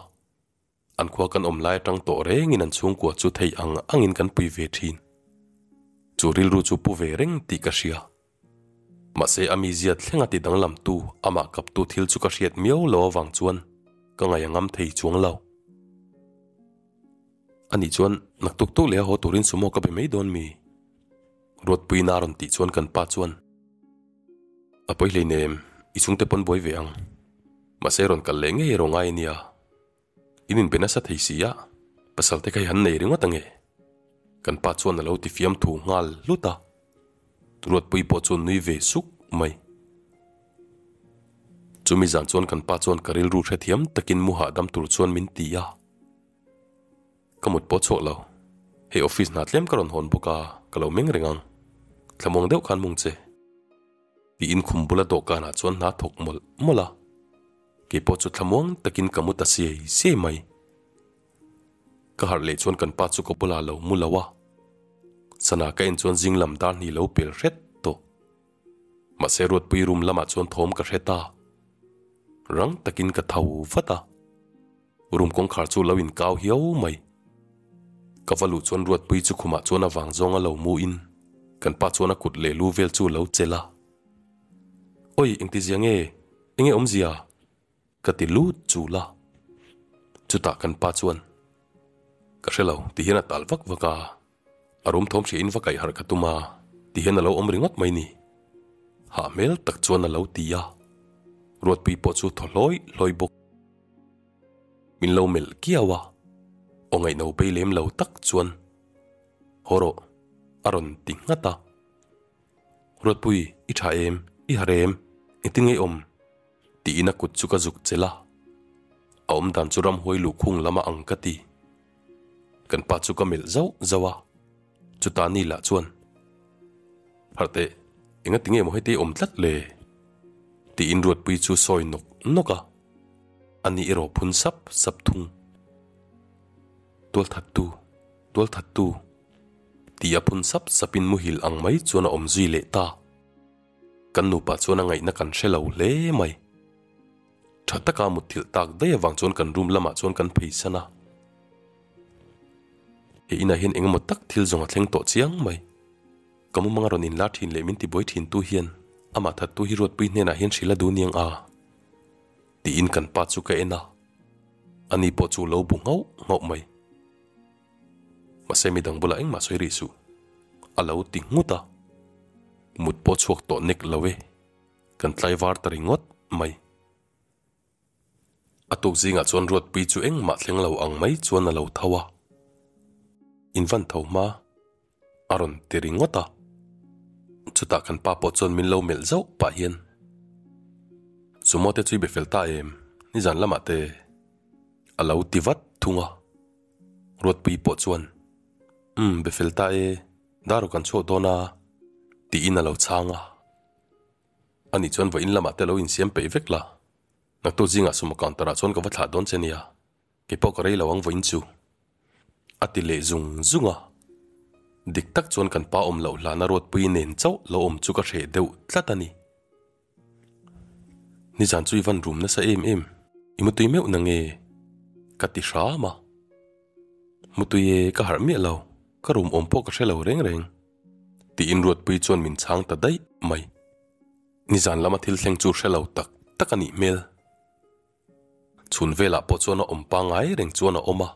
[SPEAKER 1] an khua kan awm lai atang tawh rengin an chhungkua chu thei ang angin kan pui ve thin. Chu rilru chu pu ve reng tih ka hria. Mahse a mizia thlenga ti danglamtu amah kaptu thil chu ka hriat miau lo avang chuan ka ngaih a ngam thei chuang lo. Anih chuan naktuk tuk leh a haw turin sumo ka be mai dawn mi? Ruatpuiin a rawn tih chuan kan pa chuan, A pawi hleinem, i chhungte pawn buai ve ang. Mahse rawn kal leh ngei erawh ngai a nia. In inbe nasa thei si a, pasal te kha i han nei ringawt ange. Kan pa chuan a lo ti fiam thu nghal hlut a. Ruatpui pawh chuan nui ve suk mai. Chumi zan chuan kan pa chuan ka rilru hrethiam takin mu hahdam tur chuan min ti a. Ka mut pawh chhuak lo. Hei office hna tlem ka rawn hawn bawk a, ka lo meng reng ang. Thlamuang deuh khan mung che. Tiin khum bula dawhkanah chuan hna thawk mawlh mawlh a. Keipawh chu thlamuang takin ka mu ta siai siai mai. Ka harh leh chuan kan pa chu ka bulah lo mu lo a. Sana ka en chuan zing lam dar hnih lo pel hret tawh. Mahse Ruatpui room lamah chuan thawm ka hre ta. Rang takin ka tho vat a. Room kawngkhar chu lo inkau hiau mai. Ka va luh chuan Ruatpui chu khumah chuan a vang zawng a lo mu in kan pa chuan a kut leh lu vel chu lo chelh a. Oi engtizia nge? Enge awmzia? Ka ti lut chul a. Chutah kan pa chuan Ka hre lo ti hian a tal vak vak a. A room thawm hria in va kaih harh ka tum a ti hian a lo awm ringawt mai ni. Hah hmel tak chuan a lo ti a. Ruatpui pawh chu thaw hlawi hlawi bawk. Min lo melh kiau a, aw ngaihno bei lem lo tak chuan Haw rawh a rawn ti nghat a. Ruatpui, i tha em? I harh em? Engtin nge i awm? Tiin a kut chu ka zuk chelh a. A awm dan chu ramhuai luhkhung lam a ang ka ti. Kan pa chu ka melh zauh zauh a, chutah ni lah chuan Harh teh, engati nge maw heti i awm tlat le? Tiin Ruatpui chu sawi nawk nawk a. A ni erawh phun sap sap thung. Tualthattu, tualthattu, tih a phun sap sapin muhil ang mai chuan a awm zui leh ta. Kan nupa chuan a ngaihna kan hre lo hle mai. Tha taka mutthilh tak daih avang chuan kan room lamah chuan kan pheisan a. He inah hian engemaw tak thil zawng a thleng tawh chiang mai. Ka mumanga rawn inlar thin leh min tibuai thintu hian amah thattu hi Ruatpui hnenah hian hrilh a duh niang a? Tiin kan pa chu ka en a. Ani pawh chu lo bu nghauh nghauh mai. Mahse midang bulah engmah sawi rih suh. A lo ti nghut a. Mut pawh chhuak tawh nek lo e. Kan tlaivar ta ringawt mai. A tuk zingah chuan Ruatpui chu engmah thleng lo ang mai chuan a lo tho a. In van tho hma a rawn ti ringawt a. Chutah kan pa pawh chuan min lo melh zauh pah hian, Sumo te chu i be fel ta em? Nizan lamah te a lo ti vat thung a. Ruatpui pawh chuan, Umm, be fel ta e, dar aw kan chhuak dawn a, tiin a lo chhang a. Ani chuan vawiin lamah te lo insiam peih vek la, naktuk zingah sumo counter ah chuan ka va thlah dawn che nia, kei pawh ka rei lo ang vawiin chu. A ti leh zung zung a, dik tak chuan kan pa awm loh hlana Ruatpuii nen chauh lo awm chu ka hreh deuh tlat a ni. Nizan chu i van rum nasa em em, i mutui meuh na nge? Ka ti hram a. Mutui e, ka harh miah lo, ka rum awm pawh ka hre lo reng reng. Tiin Ruatpui chuan min chhang ta daih mai. Nizan lama thil thleng chu hre lo tak tak a nih hmel. Chhun velah pawh chuan a awm pangai reng chuan a awm a,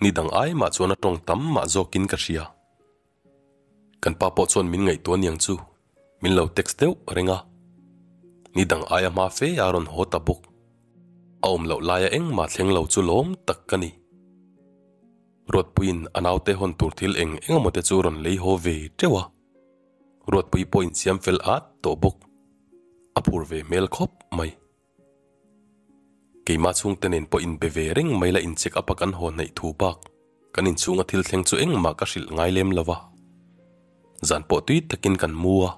[SPEAKER 1] ni dang ai mah chuan a tawng tam mah zawkin ka hria. Kan pa pawh chuan min ngaihtuah niang chu min lo text deuh reng a, ni dang aia hma fe a rawn haw ta bawk. A awm loh laia engmah thleng lo chu lawm tak ka ni. Ruatpuiin a naute hawn tur thil eng eng emaw te chu rawn lei haw ve teuh a, Ruatpui pawh insiam fel at tawh bawk. A phur ve hmel khawp mai. Keimah chhungte nen pawh inbe ve reng mai la in check up a kan haw hnaih thu bak kan inchhunga thil thleng chu engmah ka hrilh ngai lem lo va. Zan pawh tui takin kan mu a,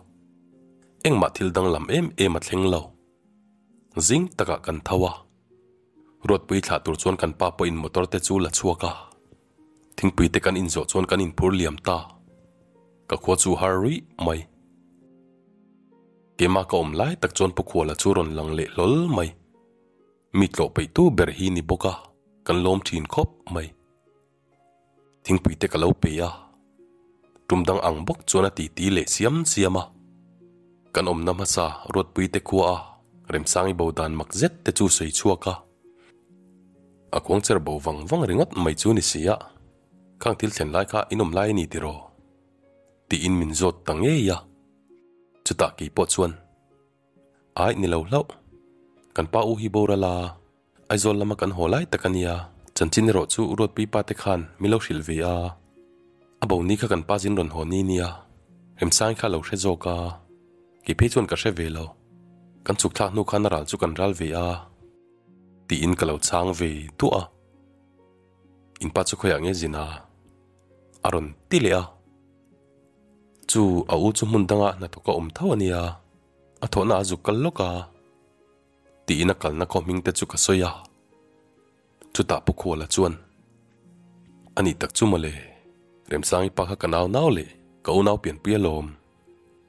[SPEAKER 1] engmah thil danglam em em a thleng lo. Zing takah kan tho a. Ruatpui thlah tur chuan kan pa pawhin motor te chu la chhuak a, thingpui te kan inzawh chuan kan inphur liam ta. Ka khua chu har ruih mai. Keimah ka awm lai tak chuan Pu Khuala chu rawn lang leh hlawl mai. Mi tlawh peihtu ber hi ni bawk a, kan lawm thin khawp mai. Thingpui te ka lo pe a, tum dang ang bawk chuan a titi leh siam siam a. Kan awmna hmasa Ruatpui te khua a Remsangi bo dan mak zet te chu sawi chhuak a. A kuang cher bo vang vang ringawt mai chu ni si a, khang thil thlen lai kha in awm lai a ni tiraw? Tiin min zawt ta ngei a. Chutah kei pawh chuan, Aih ni lo hlauh, kan pa u hi boral a, Aizawl lama kan haw lai tak a nia, chanchin erawh chu Ruatpui pa te khan min lo hrilh ve a, a bo ni kha kan pa zin rawn haw ni nia, Remsangi kha a lo hre zawk a, kei phei chuan ka hre ve lo, kan chhuk thlak hnu khan a ral chu kan ral ve a, tiin ka lo chhang ve duah a, in pa chu khawiah nge zin a? A rawn ti leh a, chu a u chu hmun dangah hnathawk a awm tho a nia, a thawhna a zuk kal lawk a. Tiin a kalna khaw hming te chu ka sawi a, chutah Pu Khuala chuan, A nih tak chu mawle, Remsangi pa kha ka nau nau leh ka unau pianpui alawm,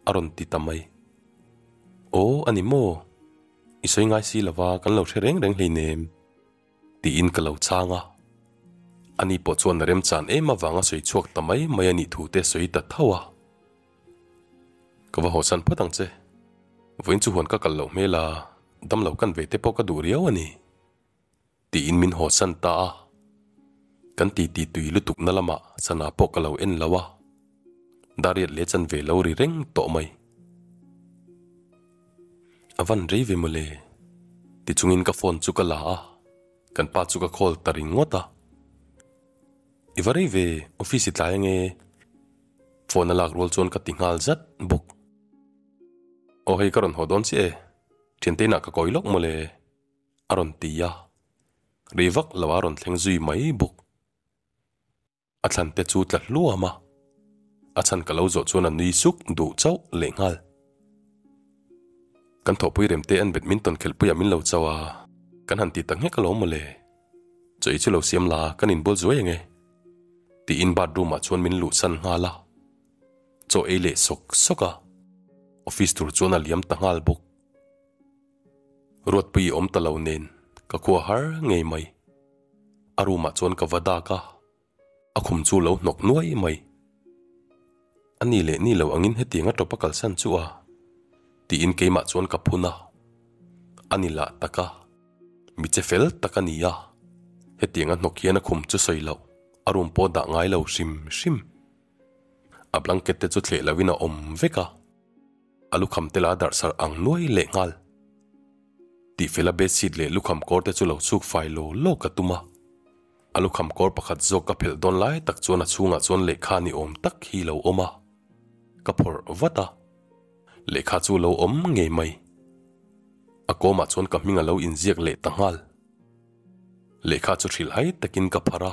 [SPEAKER 1] a rawn ti ta mai. Aw, a ni maw? I sawi ngai si lova kan lo hre reng reng hleinem, tiin ka lo chhang a. Ani pawh chuan a remchan em avanga sawi chhuak ta mai mai a nih thu te sawi ta tho a. Ka va hawsan phawt ang che. Vawiin chu huan ka kal loh hmel a, damlo kan ve te pawh ka duh riau a ni. Tiin min hawsan ta a. Kan titi tui lutuk na lamah sana pawh ka lo en lo a. Dariat leh chan ve lo ri reng tawh mai. A van rei ve mawle. Tichungin ka phone chu ka la a, kan pa chu ka call ta ringawt a. I va rei ve, office i tlai ange. Phone a lak rual chuan ka ti nghal zat bawk. Aw hei ka rawn haw dawn chiah e, thiante inah ka kawi lawk mawle a rawn ti a, rei vak lo a rawn thleng zui mai bawk. A thlan te chu tla hluam a, a chhan ka lo zawh chuan a nui suk duh chauh leh nghal. Kan thawhpui remte an badminton khelhpuiah min lo chauh a, kan han ti ta nghek alawm mawle. Chaw ei chu lo siam la, kan inbual zuai ang e. Tiin bathroom ah chuan min luhsan nghal a. Chaw ei leh sawk sawk a, office tur chuan a liam ta nghal bawk. Ruatpui i awm ta lo nen ka khua har ngei mai. A room ah chuan ka va dak a, a khum chu lo hnawk nuai mai. A ni leh ni lo angin hetiang a tawp a kalsan chu a, tiin keimah chuan ka phun a. A ni lah tak a, mi che fel tak a ni a. Hetianga hnawk hian a khum chu sawi loh, a room pawh dah ngai lo hrim hrim. A blanket te chu thleh loin a awm vek a, a lukham te la darh sarh ang nuai leh nghal. Tihfela bedsheet leh lukham kawr te chu lo chhuk fai law law ka tum a. A lukham kawr pakhat zawk ka phelh dawn lai tak chuan a chhungah chuan lehkha ni awm tak hi lo awm a, ka phawrh vat a. Lehkha chu lo awm ngei mai. A kawmah chuan ka hming a lo inziak leh ta nghal. Lehkha chu hrilh hai takin ka phar a.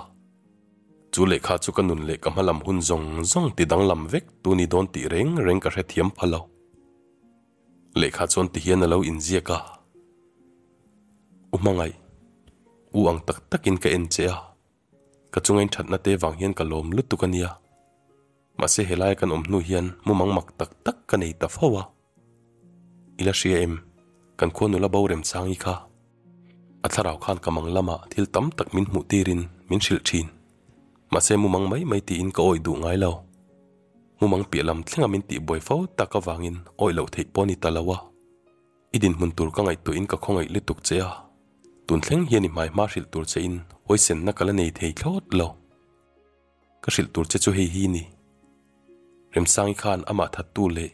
[SPEAKER 1] Chu lehkha chu ka nun leh ka hmalam hun zawng zawng ti danglam vek tu ni dawn tih reng reng ka hrethiam pha lo. Lehkha chuan ti hian a lo inziak a, U hmangaih, u ang tak takin ka en che a, ka chunga inthatna te vang hian ka lawm lutuk a nia. Mahse helaia kan awm hnu hian mumang mak tak tak ka nei ta fo a. I la hria em? Kan khua nula bo remchang i kha. A thlarau khan ka mang lamah thil tam tak min hmuh tirin min hrilh thin. Mahse mumang mai mai tiin ka awih duh ngai lo. Mumang piah lam thlenga min tihbuai fo tak avangin awih loh theih pawh a ni ta lo a. I dinhmun tur ka ngaihtuahin ka khawngaih lutuk che a, tun thleng hian i hmai hma hrilh tur che in huaisenna ka la nei thei thlawt lo. Ka hrilh tur che chu hei hi ni. Remsangi khan amah thattu leh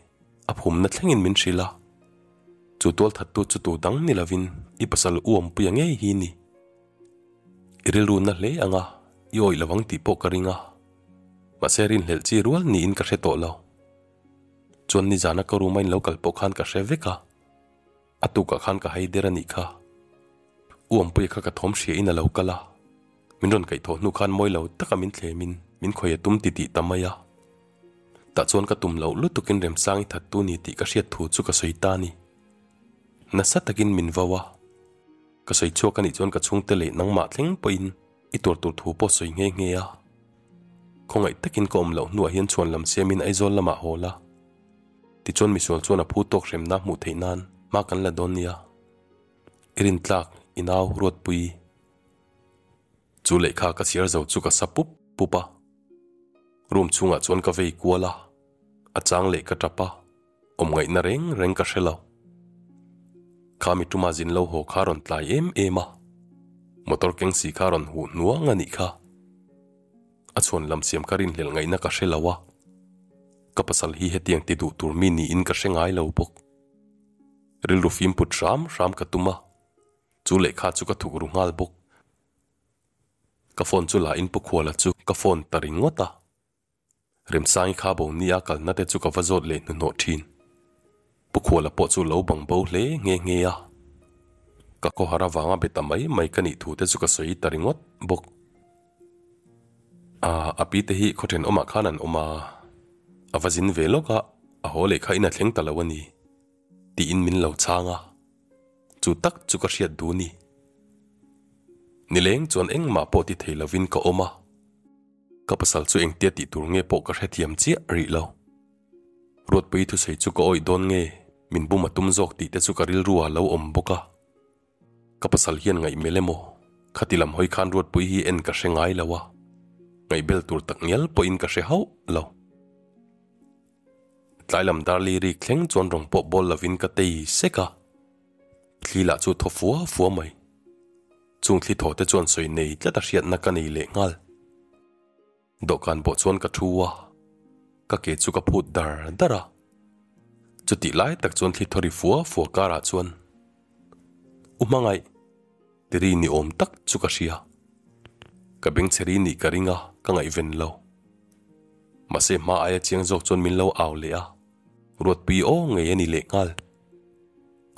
[SPEAKER 1] a phumna thlengin min hrilh a, chu tual thattu chu tu dang ni lovin i pasal u awmpuia ngei hi ni. I rilru na hle ang a, i awih lovang tih pawh ka ring a. Mahse rinhlelh chi rual niin ka hre tawh lo. Chuan nizana ka room a in lo kal pawh khan ka hre vek a, a tukah khan ka hai der a nih kha. U Awmpuia kha ka thawm hria in a lo kal a, min rawn kaihthawh hnu khan mawi lo taka min thlem in min khawi a tum ti tih ta mai a. Tah chuan ka tum loh lutukin Remsangi thattu ni tih ka hriat thu chu ka sawi ta a ni. Nasa takin min vau a, ka sawi chhuak a nih chuan ka chhungte leh nangmah thleng pawhin I tuar tur thu pawh sawi nghe nghe a, khawngaih takin ka awm loh hnuah hian chhuan lam siamin Aizawl lamah haw la. Tichuan misual chuan a phu tawk hremna hmuh theih nan hma kan la dawn nia. I rintlak, i nau Ruatpui. Chu lehkha ka chhiar zo chu ka sa pup pup a. Room chhungah chuan ka vei kual a, a chang leh ka tap a. Awm ngaihna reng reng ka hre lo. Kha mi tuma zin lo haw kha rawn tlai em em a, motor keng si kha rawn huh hnuang a nih kha. A chhuan lam siam ka rinhlelh ngaihna ka hre lo a, ka pasal hi hetiang ti duh tur mi niin ka hre ngai lo bawk. Rilru fim put hram hram ka tum a, chu lehkha chu ka thuk ru nghal bawk. Ka phone chu la in Pu Khuala chu ka phone ta ringawt a. Remsangi kha bo nia kalna te chu ka va zawt leh hnuhnawh thin. Pu Khuala pawh chu lo bang bo hle nghe nghe a. Ka khawhar avanga be ta mai mai ka nih thu te chu ka sawi ta ringawt bawk. A, a pi te hi khaw thenawmah khan an awm a, a va zin ve lawk a, a haw leh kha in a thleng ta lo a ni, tiin min lo chhang a. Chu tak chu ka hriat duh ni. Nileng chuan engmah pawh ti thei lovin ka awm a. Ka pasal chu engtia tih tur nge pawh ka hrethiam chiah rih lo. Ruatpui thusawi chu ka awih dawn nge min bum a tum zawk tih te chu ka rilru ah lo awm bawk a. Ka pasal hian ngaihmel emaw khati lam hawi khan Ruatpui hi en ka hre ngai lo a, ngaihbel tur tak ngial pawhin ka hre hauh lo. Tlai lam darli rik thleng chuan rawng pawh bawl lovin ka tei sek a, thli lah chu thaw fua fua mai. Chung thli thaw te chuan sawi nei tlat a hriatna ka nei leh nghal. Dawhkan pawh chuan ka thu a, ka ke chu ka phut dar dar a. Chutih lai tak chuan thli thaw ri fua fua karah chuan U hmangaih tiri ni awm tak chu ka hria. Ka bengchhe ri nih ka ring a, ka ngaihven lo. Mahse hma aia chiang zawk chuan min lo au leh a, Ruatpui aw ngei a ni leh nghal.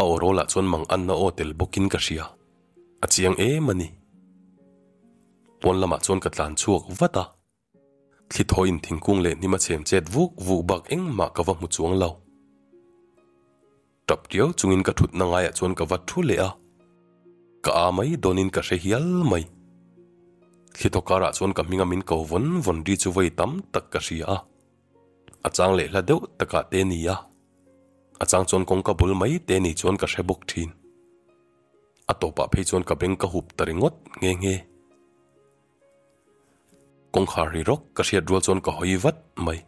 [SPEAKER 1] A aw rawlah chuan mang anna aw tel bawkin ka hria. A chiang em a ni. Pawn lamah chuan ka tlan chhuak vat a. Thli thawiin thingkung leh hnim a chhem chet vuk vuk bak engmah ka va hmu chuang lo. Tap tiau chungin ka thutna ngaiah chuan ka va thu leh a. Ka a mai dawnin ka hre hial mai. Thli thaw karah chuan ka hminga min ko vawn vawn ri chu vawi tam tak ka hria a. A chang leh hla deuh takah te ni a. A chang chuan kawngka bul mai te ni chuan ka hre bawk thin. A tawpah phei chuan ka beng ka hup ta ringawt nghe nghe. Kawngkhar ri rawk ka hriat rual chuan ka hawi vat mai.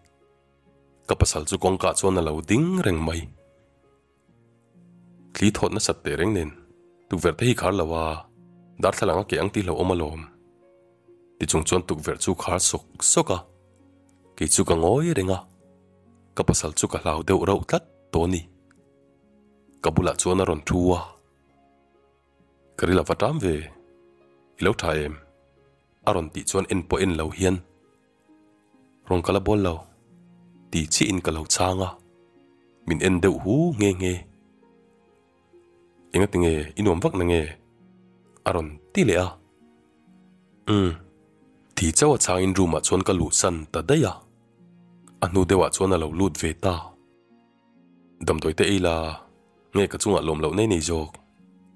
[SPEAKER 1] Ka pasal chu kawngka chuan a lo ding reng mai. Thli thawt nasat teh reng nen tukverh te hi khar lo a, darthlalang a keh ang tih hlauhawm alawm. Tichung chuan tukverh chu khar sawk sawk a, kei chu ka ngawi reng a, ka pasal chu ka hlau deuh rauh tlat tawh a ni. Ka bulah chuan a rawn thu a, Ka ril a va ṭam ve, i lo ṭha em? A rawn tih chuan en pawh en lo hian, Rawn ka la bawl lo, ti chiahin ka lo chhang a, min en deuh hu nghe nghe. Engati nge i nuam vak na nge? A rawn ti leh a. Umm. Ti chauh a chhangin room ah chuan ka luhsan ta daih a. A hnu deuhah chuan a lo lut ve ta. Damdawi te ei la, nge ka chungah lawm loh nei nei zawk?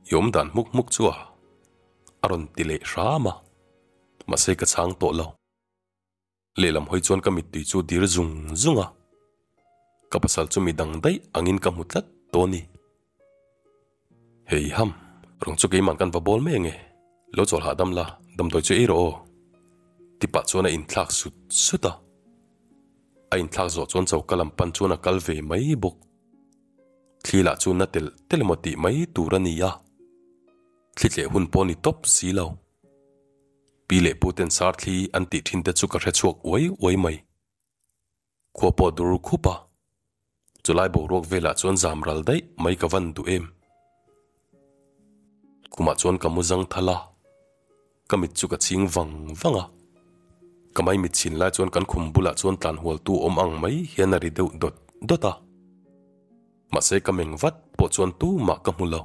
[SPEAKER 1] I awm dan hmuk hmuk chu a. A rawn ti leh hram a. Mahse ka chhang tawh lo. Lehlam hawi chuan ka mittui chu dir zung zung a, ka pasal chu mi dang daih angin ka hmu tlat tawh a ni. Hei ham, rawng chu keiman kan va bawl mai ange, lo chawl hahdam la, damdawi chu ei rawh aw. Ti pah chuan a inthlak sut sut a, a inthlak zawh chuan choka lam pan chuan a kal ve mai bawk. Thli lah chu na telh telh emaw tih mai tur a ni a, thli tleh hun pawh ni tawp si lo. Pi leh pu ten sar thli an tih thin te chu ka hre chhuak uai uai mai. Khua pawh dur khup a, chulai boruak velah chuan zam ral daih mai ka van duh em. Khumah chuan ka mu zang thal a, ka mit chu ka chhing vang vang a. Ka mai mit chhin lai chuan kan khum bulah chuan tlan hualtu awm ang mai hian a ri deuh dawt dawt a. Mahse ka meng vat pawh chuan tumah ka hmu lo.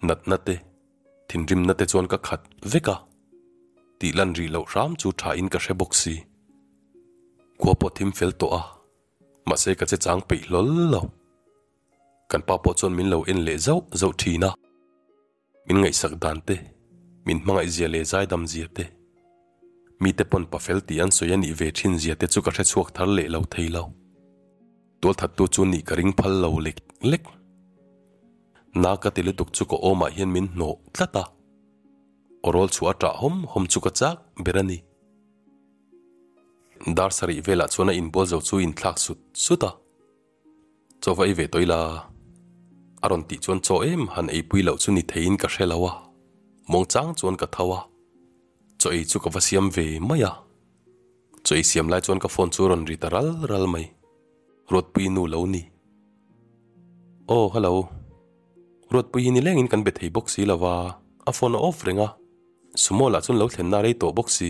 [SPEAKER 1] Natna te. Thinrimna te chuan ka khat vek a, tih lan rih loh hram chu tha in ka hre bawk si. Khua pawh thim fel tawh a, mahse ka che chang peih hlawl lo. Kan pa pawh chuan min lo en leh zauh zauh thin a, min ngaihsak dan te, min hmangaih zia leh zaidam zia te, mite pawn pa fel tih an sawi a nih ve thin zia te chu ka hre chhuak thar leh lo thei lo. Tualthattu chu nih ka ring phal lo lek lek. Na ka ti lutuk chu ka awmah hian min hnawh tlat a, awrawl chhuah a ṭah hawm hawm chu ka chak ber a ni. Dar sarih velah chuan a inbual zo chu inthlak sut sut a, Chaw va ei ve tawh ila a rawn tih chuan chaw em han eipui loh chu ni theiin ka hre lo a, muangchang chuan ka tho a, chaw ei chu ka va siam ve mai a. Chaw ei siam lai chuan ka phone chu a rawn ri ta ral ral mai. Ruatpui nu lo ni. Aw, hello. Ruatpui hi nilengin kan be thei bawk si lo va, a phone a off reng a. Sumo lah chuan lo thlenna a rei tawh bawk si,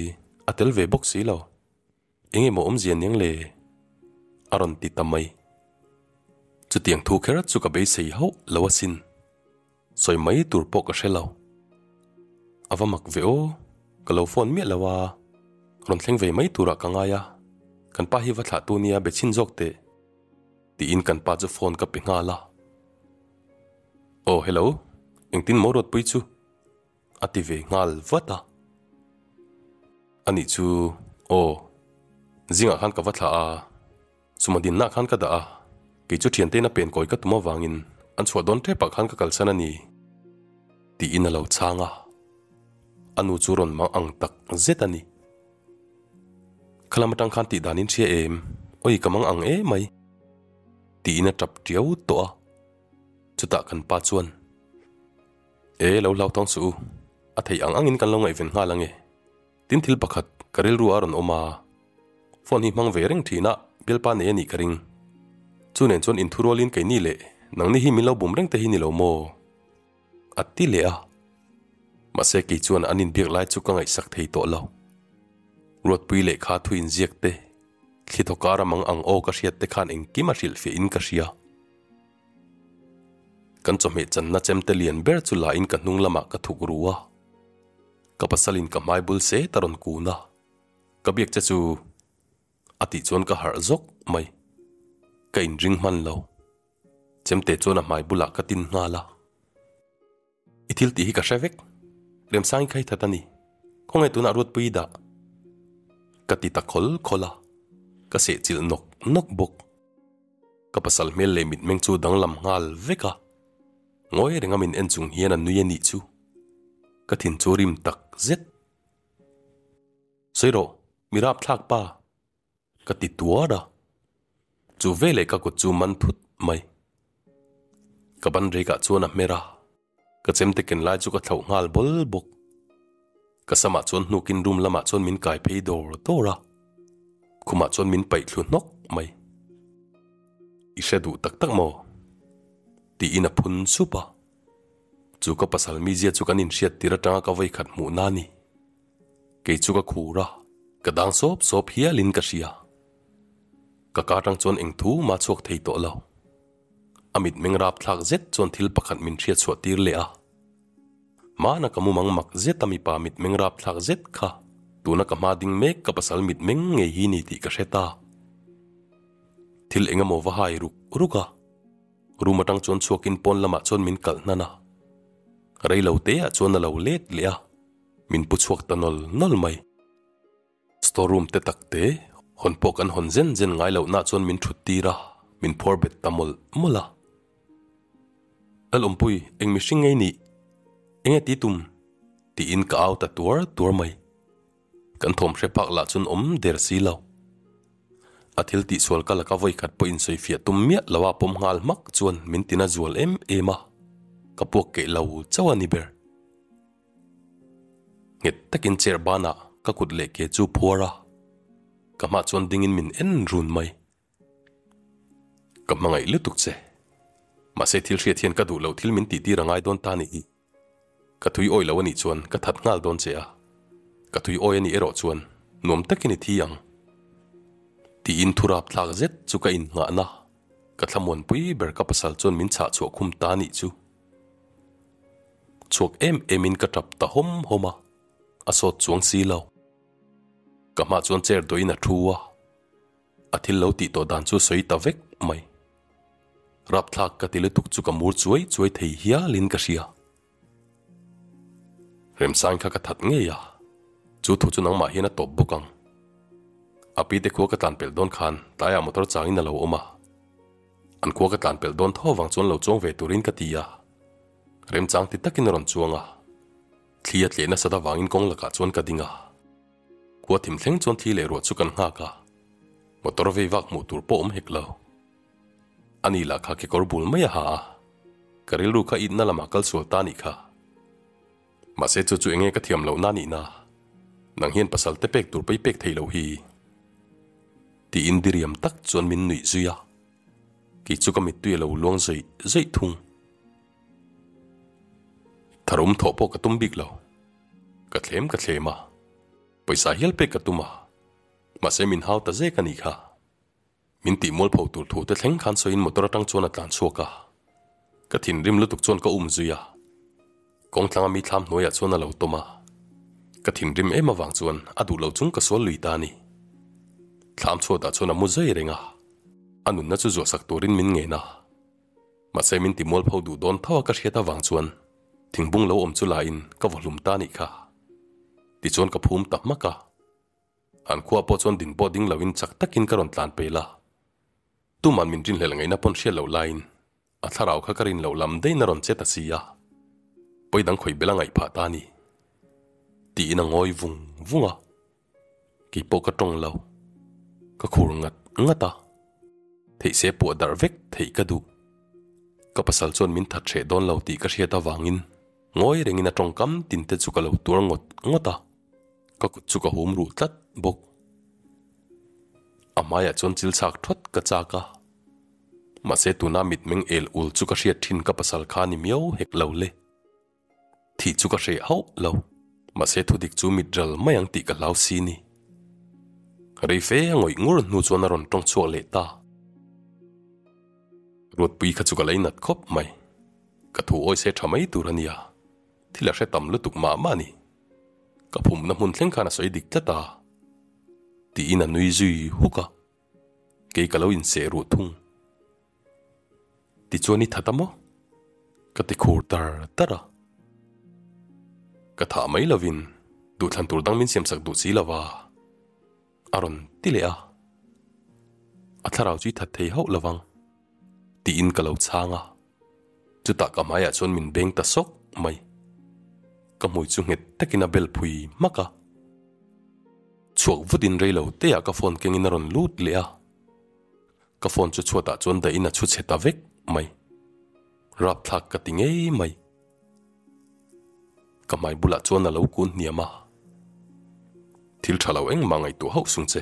[SPEAKER 1] a tel ve bawk si lo. Eng emaw awmzia aniang le? A rawn ti ta mai. Chutiang thu kher chu ka beisei hauh lo asin. Sawi mai tur pawh ka hre lo. A va mak ve aw, ka lo phone miah lo a, rawn thleng ve mai turah ka ngai a, kan pa hi va thlah tu nia be chhin zawk teh, tiin kan pa chu phone ka pe nghal a. Aw hello, engtin maw Ruatpui chu? A ti ve nghal vat a. Anih chu, aw, zingah khan ka va thlah a. Suma dinna khan ka dah a, kei chu thiantein a pen kawi ka tum avangin an chhuah dawn tepah khan ka kalsan a ni, tiin a lo chhang a. A nu chu rawn mang ang tak zet a ni. Khalam atang khan tih dan in hria em? Oi ka mang ang emai, tiin a tap tiau tawh a. Chutah kan pa chuan, E lo hlau thawng suh u, a theih ang angin kan lo ngaihven nghal ange. Tin thil pakhat ka rilru a rawn awm a, phone hi hmang ve reng thin a, bialpa nei a nih ka ring. Chu nen chuan inthurualin keini leh nangni hi min lo bum reng te hi ni lo maw? A ti leh a. Mahse kei chuan an inbiak lai chu ka ngaihsak thei tawh lo. Ruatpui lehkha thu inziak te, thli thaw kar a mang ang aw ka hriat te khan engkim a hrilhfiah in ka hria. Kan chawhmeh channa chemte lian ber chu la in ka hnung lamah ka thuk ru a. Ka pasalin ka hmai bul set a rawn kun a, ka biak che chu a tih chuan ka harh zawk mai. Ka inring hman lo. Chemte chuan a hmai bulah ka tin nghal a. I thil tih hi ka hre vek. Remsang i khai that a ni. Khawnge tunah Ruatpui i dah? Ka ti ta khawl khawl a, ka sehchilh nawk nawk bawk. Ka pasal hmel leh mitmeng chu danglam nghal vek a. Ngawi renga min en chung hian a nui a nih chu. Ka thin chu rim tak zet. Sawi rawh, mi rap thlak pa. Ka ti tuar a. Chu veleh ka kut chu man thut mai. Ka ban rekah chuan a hmer a. Ka chemte ken lai chu ka thlauh nghal bawl bawk. Ka samah chuan hnukin room lamah chuan min kai phei dawr dawr a, khumah chuan min paih thlu hnawk mai. I hre duh tak tak maw? Tiin a phun sup a. Chu ka pasal mizia chu kan inhriat tir atanga ka vawikhat hmuhna a ni. Kei chu ka khur a, ka dang sawp sawp hialin ka hria. Ka ka atang chuan eng thu mah chhuak thei tawh lo. A mitmeng rapthlak zet chuan thil pakhat min hriatchhuah tir leh a. Hmana ka mumang mak zet a mipa mitmeng rapthlak zet kha tuna ka hma ding mek ka pasal mitmeng ngei hi ni tih ka hre ta. Thil eng emaw va hai ruk ruk a, room atang chuan chhuakin pawn lamah chuan min kalh hnan a. Rei lo te ah chuan a lo let leh a, min pu chhuak ta nawl nawl mai. Store room te tak te hawn pawh kan hawn zen zen ngai loh nah chuan min thut tir a, min phuar bet ta mawlh mawlh a. Lalawmpui, eng mihring ngei nih? Enge ti tum? tiin ka au ta tuar tuar mai. Kan thawm hre phak lah chuan awm der si lo. A thil tihsual ka laka vawi khat pawh insawifiah tum miah lo a pawm nghal hmak chuan min tina zual em em a, ka puak keih lo chauh a ni ber. Nghet takin chair banah ka kut leh ke chu phuar a, ka hmah chuan dingin min en run mai. Ka hmangaih lutuk che. Mahse thil hriat hian ka duh loh thil min tih tir a ngai dawn ta ni hi. Ka thui awi lo anih chuan ka that nghal dawn che a, ka thui awi anih erawh chuan nuam takin i thi ang. Tiin thu rap thlak zet chu ka innghahna, ka thlamuanpui ber ka pasal chuan min chhah chhuah khum ta nih chu. Chhuak em em in ka tap ta hawm hawm a, a sawt chuang si lo. Ka hmah chuan chair dawhin a thu a, a thil lo tih tawh dan chu sawi ta vek mai. Rapthlak ka ti lutuk chu ka mur chuai chuai thei hialin ka hria. Remsang kha ka that ngei a, chu thu chu nangmah hian a tawp bawk ang. A pi te khua ka tlan pelh dawn khan tlaiah motor changin a lo awm a. An khua ka tlan pelh dawn tho avang chuan lo chuang ve turin ka ti a. Remchang ti takin a rawn chuang a. Thli a tleh nasat avangin kawng lakah chuan ka ding a. Khua thim thleng chuan thli leh ruah chu kan nghak a. Motor vei vak hmuh tur pawh awm hek lo. Ani lah kha kekawr bul mai a ha a. Ka rilru kha itna lamah kal sual ta nih kha. Mahse chu chu enge ka thiam lohna nih na. Nang hian pasal te pek tur pawh i pek thei loh hi. Tiin diriam tak chuan min nuih zui a. Kei chu ka mittui a lo luang zawih zawih thung. Tharum thawh pawh ka tum bik lo. Ka thlem ka thlem a. Pawisa hial pek ka tum a. Mahse min hau ta zek a nih kha. Min tih mualpho tur thu te thleng khan sawiin motor atang chuan a tlan chhuak a. Ka thinrim lutuk chuan ka um zui a. Kawng tlanga mi thlam hnuaiah chuan a lo tawm a. Ka thinrim em avang chuan a duh lo chung ka sual lui ta a ni. Thlam chhuatah chuan a mu zai reng a. A nunna chu zuahsak turin min ngen a. Mahse min ti mualpho duh dawn tho a ka hriat avang chuan thingbung lo awm chu la in ka vaw hlum ta a nih kha. Tichuan ka phum ta hmak a. An khua pawh chuan din pawh ding lo in chak takin ka rawn tlan pel a. Tuman min rinhlelh ngaihna pawn hriat loh laiin a thlarau kha ka rin loh lam daih in a rawn che ta si a. Pawi dang khawih bel a ngaih phah ta a ni. Tiin a ngawi vung vung a. Kei pawh ka tawng lo. Ka khur ngat ngat a. Theih se puah darh vek theih ka duh. Ka pasal chuan min that hreh dawn lo tih ka hriat avangin ngawi rengin a tawngkam tin te chu ka lo tuar ngawt ngawt a. Ka kut chu ka hum ruh tlat bawk. A hmaiah chuan chil chhak thawt ka chak a. Mahse tuna mitmeng el ul chu ka hriat thin ka pasal kha ni miau hek lo le. Thih chu ka hreh hauh lo, mahse thudik chu mit ral mai ang tih ka hlau si ni. Rei fe a ngawih ngur hnu chuan a rawn tawng chhuak leh ta. Ruatpui kha chu ka lei nat khawp mai. Ka thu awi se tha mai tur a nia, thil a hre tam lutuk mah mah a ni. Ka phumna hmun thleng khan a sawi dik tlat a, tiin a nui zui huk a, kei ka lo inseh ruh thung. Tichuan i that a maw? Ka ti khur tar tar a. Ka thah mai lovin duhthlan tur dang min siamsak duh si lo va, a rawn ti leh a. A thlarau chu i that thei hauh lovang, tiin ka lo chhang a. Chutah ka hmaiah chuan min beng ta sawk mai. Ka hmui chu nghet takin a bel phui hmak a. Chhuak vutin rei lo teah ka phone kengin a rawn lut leh a. Ka phone chu chhuatah chuan dahin a chhu chhe ta vek mai. Rapthlak ka ti ngei mai. Ka hmai bulah chuan a lo kun hniam a. Thil tha lo engmah ngaihtuah hauh sung che.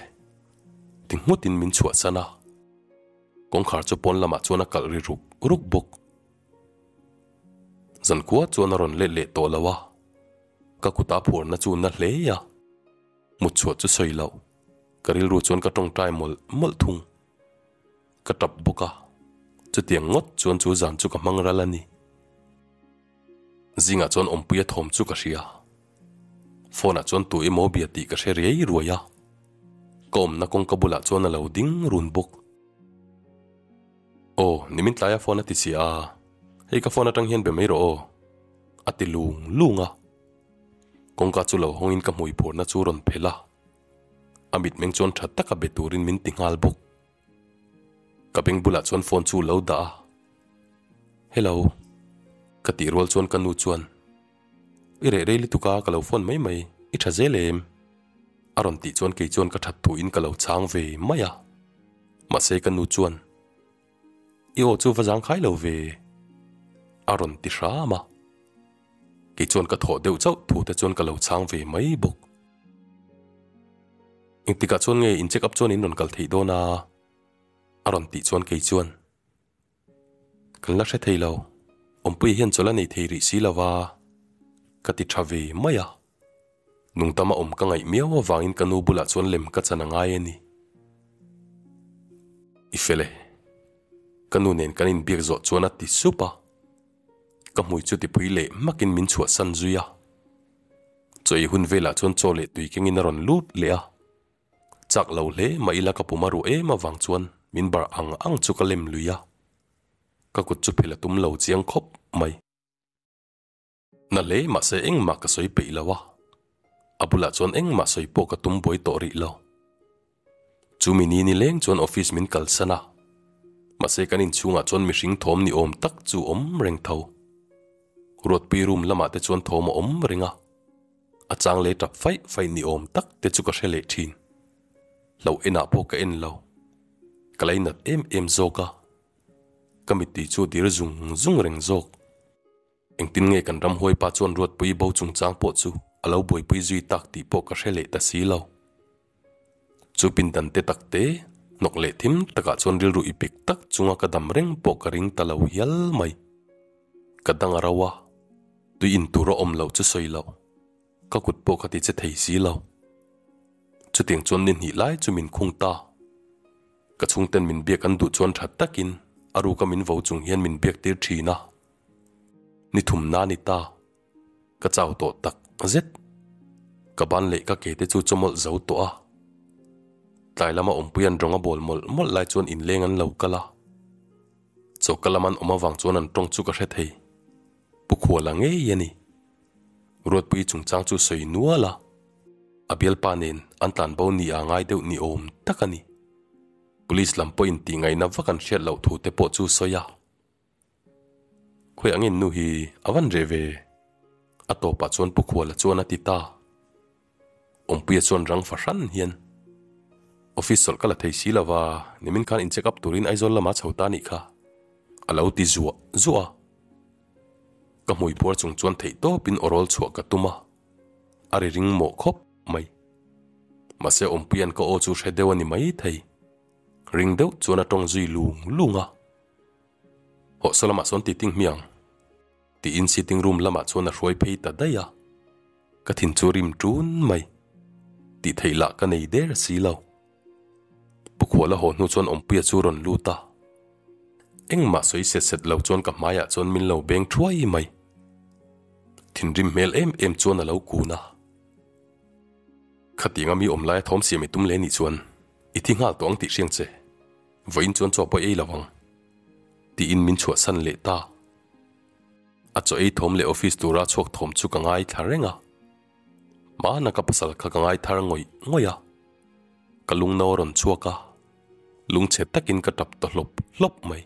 [SPEAKER 1] Ti ngawtin min chhuahsan a. Kawngkhar chu pawn lamah chuan a kalh ri ruk ruk bawk. Zankhua chuan a rawn let leh tawh lo a, ka kuta phuarna chu na hle a. Mutchhuah chu sawi loh, ka rilru chuan ka tawngtai mawlh mawlh thung. Ka tap bawk a, chutiang ngawt chuan chu zan chu ka hmang ral a ni. Zingah chuan awmpuia thawm chu ka hria. Phone ah chuan tu emaw bia tih ka hre riai ruai a, ka awmna kawngka bulah chuan a lo ding run bawk. Aw, nimin tlaia phone a ti si a, hei ka phone atang hian be mai rawh aw, a ti lung lung a. Kawngka chu lo hawngin ka hmui phurna chu rawn phelh a, a mitmeng chuan tha taka be turin min ti nghal bawk. Ka beng bulah chuan phone chu lo dah a, Hello, ka tih rual chuan ka nu chuan, I reh rei lutuk a, ka lo phone mai mai, i tha zel em? A rawn tih chuan kei chuan ka that thuin ka lo chhang ve mai a. Mahse ka nu chuan, I aw chu va zangkhai lo ve, a rawn ti hram a. Kei chuan ka thawh deuh chauh thu te chuan ka lo chhang ve mai bawk. Engtikah chuan nge in check up chuan in rawn kal theih dawn a? A rawn tih chuan kei chuan, Kan la hre thei lo, Awmpuia hian chawlh a nei thei rih si lo va, ka ti tha ve mai a. Nungtama awm ka ngaih miau avangin ka nu bulah chuan lem ka chan a ngai a ni. I fel e. Ka nu nen kan inbiak zawh chuan a ti sup a. Ka hmui chu tipui leh hmakin min chhuahsan zui a. Chaw ei hun velah chuan chaw leh tui kengin a rawn lut leh a. Chak lo hle mah ila ka pum a ruh em avang chuan min bar ang ang chu ka lem lui a. Ka kut chu phel a tum lo chiang khawp mai. Na hle mahse engmah ka sawi peih lo a, a bulah chuan engmah sawi pawh ka tum buai tawh rih lo. Chumi ni ni leng chuan office min kalsan a, mahse kan inchhungah chuan mihring thawm ni awm tak chu awm reng tho. Ruatpui room lamah te chuan thawm a awm reng a, a chang leh tap faih faih ni awm tak te chu ka hre leh thin. Hlauh enah pawh ka en lo, ka lainat em em zawk a, ka mittui chu dir zung zung reng zawk. Engtin nge kan ramhuai pa chuan Ruatpui bo chungchang pawh chu a lo buaipui zui tak tih pawh ka hre leh ta si lo. Chu pindan te tak te, hnawk leh thim takah chuan rilru i pek tak chunga ka dam reng pawh ka ring ta lo hial mai. Ka dang a ro a, tui in tur a awm loh chu sawi loh, ka kut pawh ka ti che thei si lo. Chutiang chuan ni hnih lai chu min khung ta. Ka chhungten min biak an duh chuan tha takin a ruka min vo chung hian min biak tir thin a. Ni thum na ni ta. Ka chau tawh tak zet. Ka ban leh ka ke te chu chawmawlh zo tawh a. Tlai lama awmpui an rawng a bawl mawlh mawlh lai chuan inleng an lo kal a. Choka lam an awm avang chuan an tawng chu ka hre thei. Pu Khuala ngei a ni. Ruatpui chungchang chu sawi nual a. A bialpa nen an tlanbo ni a ngai deuh ni awm tak a ni. Police lam pawhin tih ngaihna vak an hriat loh thu te pawh chu sawi a. Khawi angin nu hi a van reh ve? A tawpah chuan Pu Khuala chuan a ti ta. Awmpuia chuan rang fahran hian, Office chawlh ka la thei si lo va, nimin khan in check up turin Aizawl lamah chho ta nih kha, a lo ti zuah zuah a. Ka hmui phuar chung chuan theih tawpin aw rawl chhuah ka tum a, a ri ring mawh khawp mai. Mahse Awmpuia'n ka aw chu hre deuh a ni mai thei. Ring deuh chuan a tawng zui lung lung a. Hawh saw lamah sawn ti ting hmiang. Tiin sitting room lamah chuan a hruai phei ta daih a. Ka thin chu rim ṭun mai. Tih theih lah ka nei der si lo. Pu Khuala haw hnu chuan Awmpuia chu rawn lut a. Engmah sawi set set lo chuan ka hmaiah chuan min lo beng thuai mai. Thinrim hmel em em chuan a lo kun a. Khatianga mi awm laia thawm siam i tum leh nih chuan i thi nghal tawh ang tih hriang che. Vawiin chuan chaw pawh ei lo ang. Tiin min chhuahsan leh ta. A chaw ei thawm leh office tura chhuak thawm chu ka ngaithla reng a. Hmana ka pasal kha ka ngaithar ngawih ngawih a. Ka lungno a rawn chhuak a, lungchhe takin ka tap ta hlawp hlawp mai.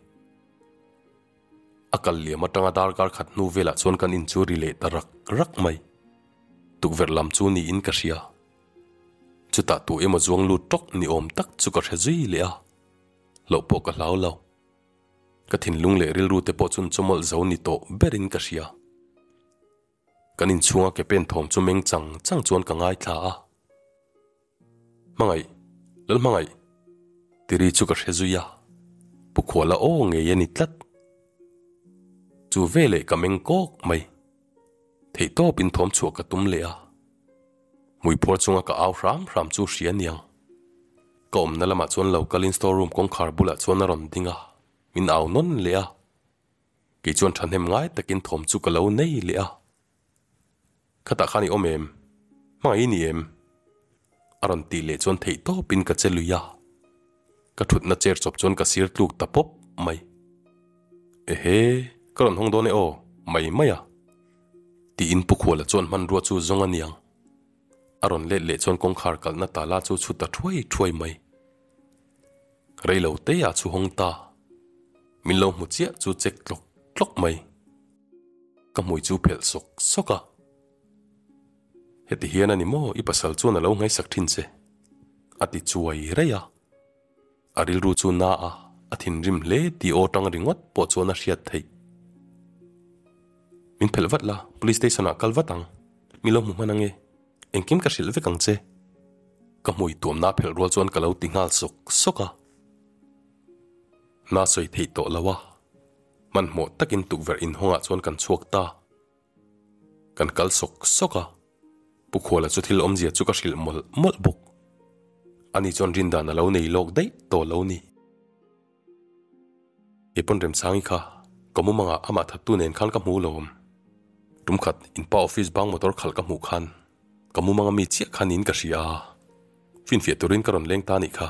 [SPEAKER 1] A kal liam atanga darkar khat hnu velah chuan kan in chu ri leh ta rak rak mai. Tukverh lam chu niin ka hria. Chutah tu emaw zuang lut tawk ni awm tak chu ka hre zui leh a, hlauh pawh ka hlau lo. Ka thinlung leh rilru te pawh chun chawmawlh zo ni tawh berin ka hria. Kan inchhunga ke pen thawm chu meng chang chang chuan ka ngaithla a. Hmangaih, Lalhmangaih! Ti ri chu ka hre zui a, Pu Khuala aw ngei a ni tlat. Chu veleh ka meng kawk mai. Theihtawp in thawm chhuah ka tum leh a. Hmuiphuar chunga ka au hram hram chu hria niang. Ka awmna lamah chuan lo kalin store room kawngkhar bulah chuan a rawn ding a, min au nawn leh a. Kei chuan thahnem ngai takin thawm chu ka lo nei leh a. Khatah khan i awm em? Hmangaih i ni em? A rawn tih leh chuan theih tawpin ka che lui a. Ka thutna chair chawp chuan ka sir tluk ta pawp mai. Ehe, ka rawn hawng dawn e aw, mai mai a. Tiin Pu Khuala chuan hmanrua chu zawng a niang. A rawn let leh chuan kawngkhar kalhna tala chu chhut ta thuai thuai mai. Rei lo te ah chu hawng ta. Min lo hmu chiah chu check tlawk tlawk mai. Ka hmui chu phelh sawk sawk a. Heti hian a ni maw i pasal chuan a lo ngaihsak thin che? A ti chuai raih a. A rilru chu na a, a thinrim hle tih aw tang ringawt pawh chuan a hriat theih. Min phelh vat la, police station ah kal vat ang. Mi lo hmu hman ange. Engkim ka hrilh vek ang che. Ka hmui tuamna phelh rual chuan ka lo ti nghal sawk sawk a. Na sawi theih tawh lo a. Hmanhmawh takin tukverh inhawngah chuan kan chhuak ta. Kan kal sawk sawk a, Pu Khuala chu thil awmzia chu ka hrilh mawlh mawlh bawk. Ani chuan rindan a lo nei lawk daih tawh lo ni. Kei pawn Remsangi kha ka mumangah amah thattu nen khan ka hmu lawm. Tumkhat inpa office bang motor khalh ka hmuh khan ka mumanga mi chiah kha niin ka hria a, finfiah turin ka rawn leng ta anih kha.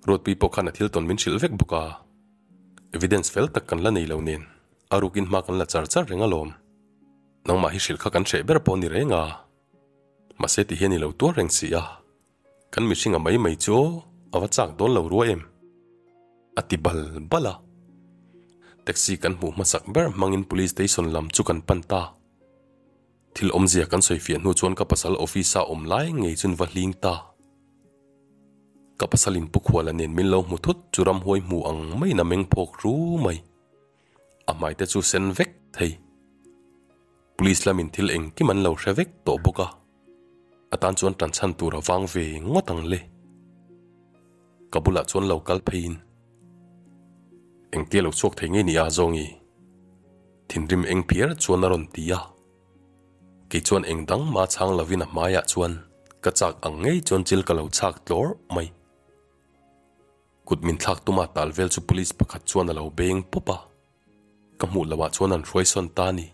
[SPEAKER 1] Ruatpui pawh khan a thil tawn min hrilh vek bawk a. Evidence fel tak kan la nei lo nen a rukin hma kan la char char reng alawm. Nangmah hi hrilh kha kan hreh ber pawh ni reng a. Mahse ti hian i lo tuar reng si a. Kan mihring a mai mai chu aw a va chak dawn lo rua em? A ti bal bal a. Taxi kan hmuh hmasak ber hmangin police station lam chu kan pan ta. Thil awmzia kan sawi fiah hnu chuan ka pasal office a awm lai ngei chun va hling ta. Ka pasalin Pu Khuala nen min lo hmu thut chu ramhuai hmu ang maiin a meng phawk ru mai. A hmai te chu sen vek thei. Police lamin thil engkim an lo hre vek tawh bawk a, a tan chuan tan chhan tur a vang ve ngawt ang le. Ka bulah chuan lo kal pheiin, Engtia lo chhuak thei ngei ni a Zawngi? Thinrim eng phiar chuan a rawn ti a. Kei chuan eng dang mah chhang lovin a hmaiah chuan ka chak ang ngei chuan chil ka lo chhak tlawr mai. Kut min thlak tuma tal vel chu police pakhat chuan a lo beng pawp a, ka hmuh lohah chuan an hruai sawn ta a ni.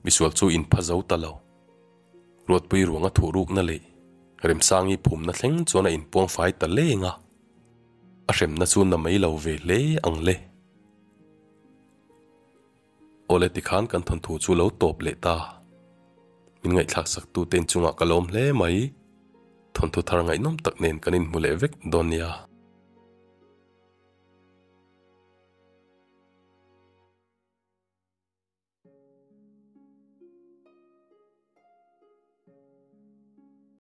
[SPEAKER 1] Misual chu in pha zo ta lo. Ruatpui ruanga thuh rukna leh Remsangi phumna thleng chuan a inpuang fai ta leng a, a hremna chu na mai lo ve hle ang le. Awle tikhan kan thawnthu chu lo tawp leh ta. Min ngaihthlak sak tu te inchungah ka lawm hle mai. Thawnthu thar ngaihnawm tak nen kan inhmu leh vek dawn nia.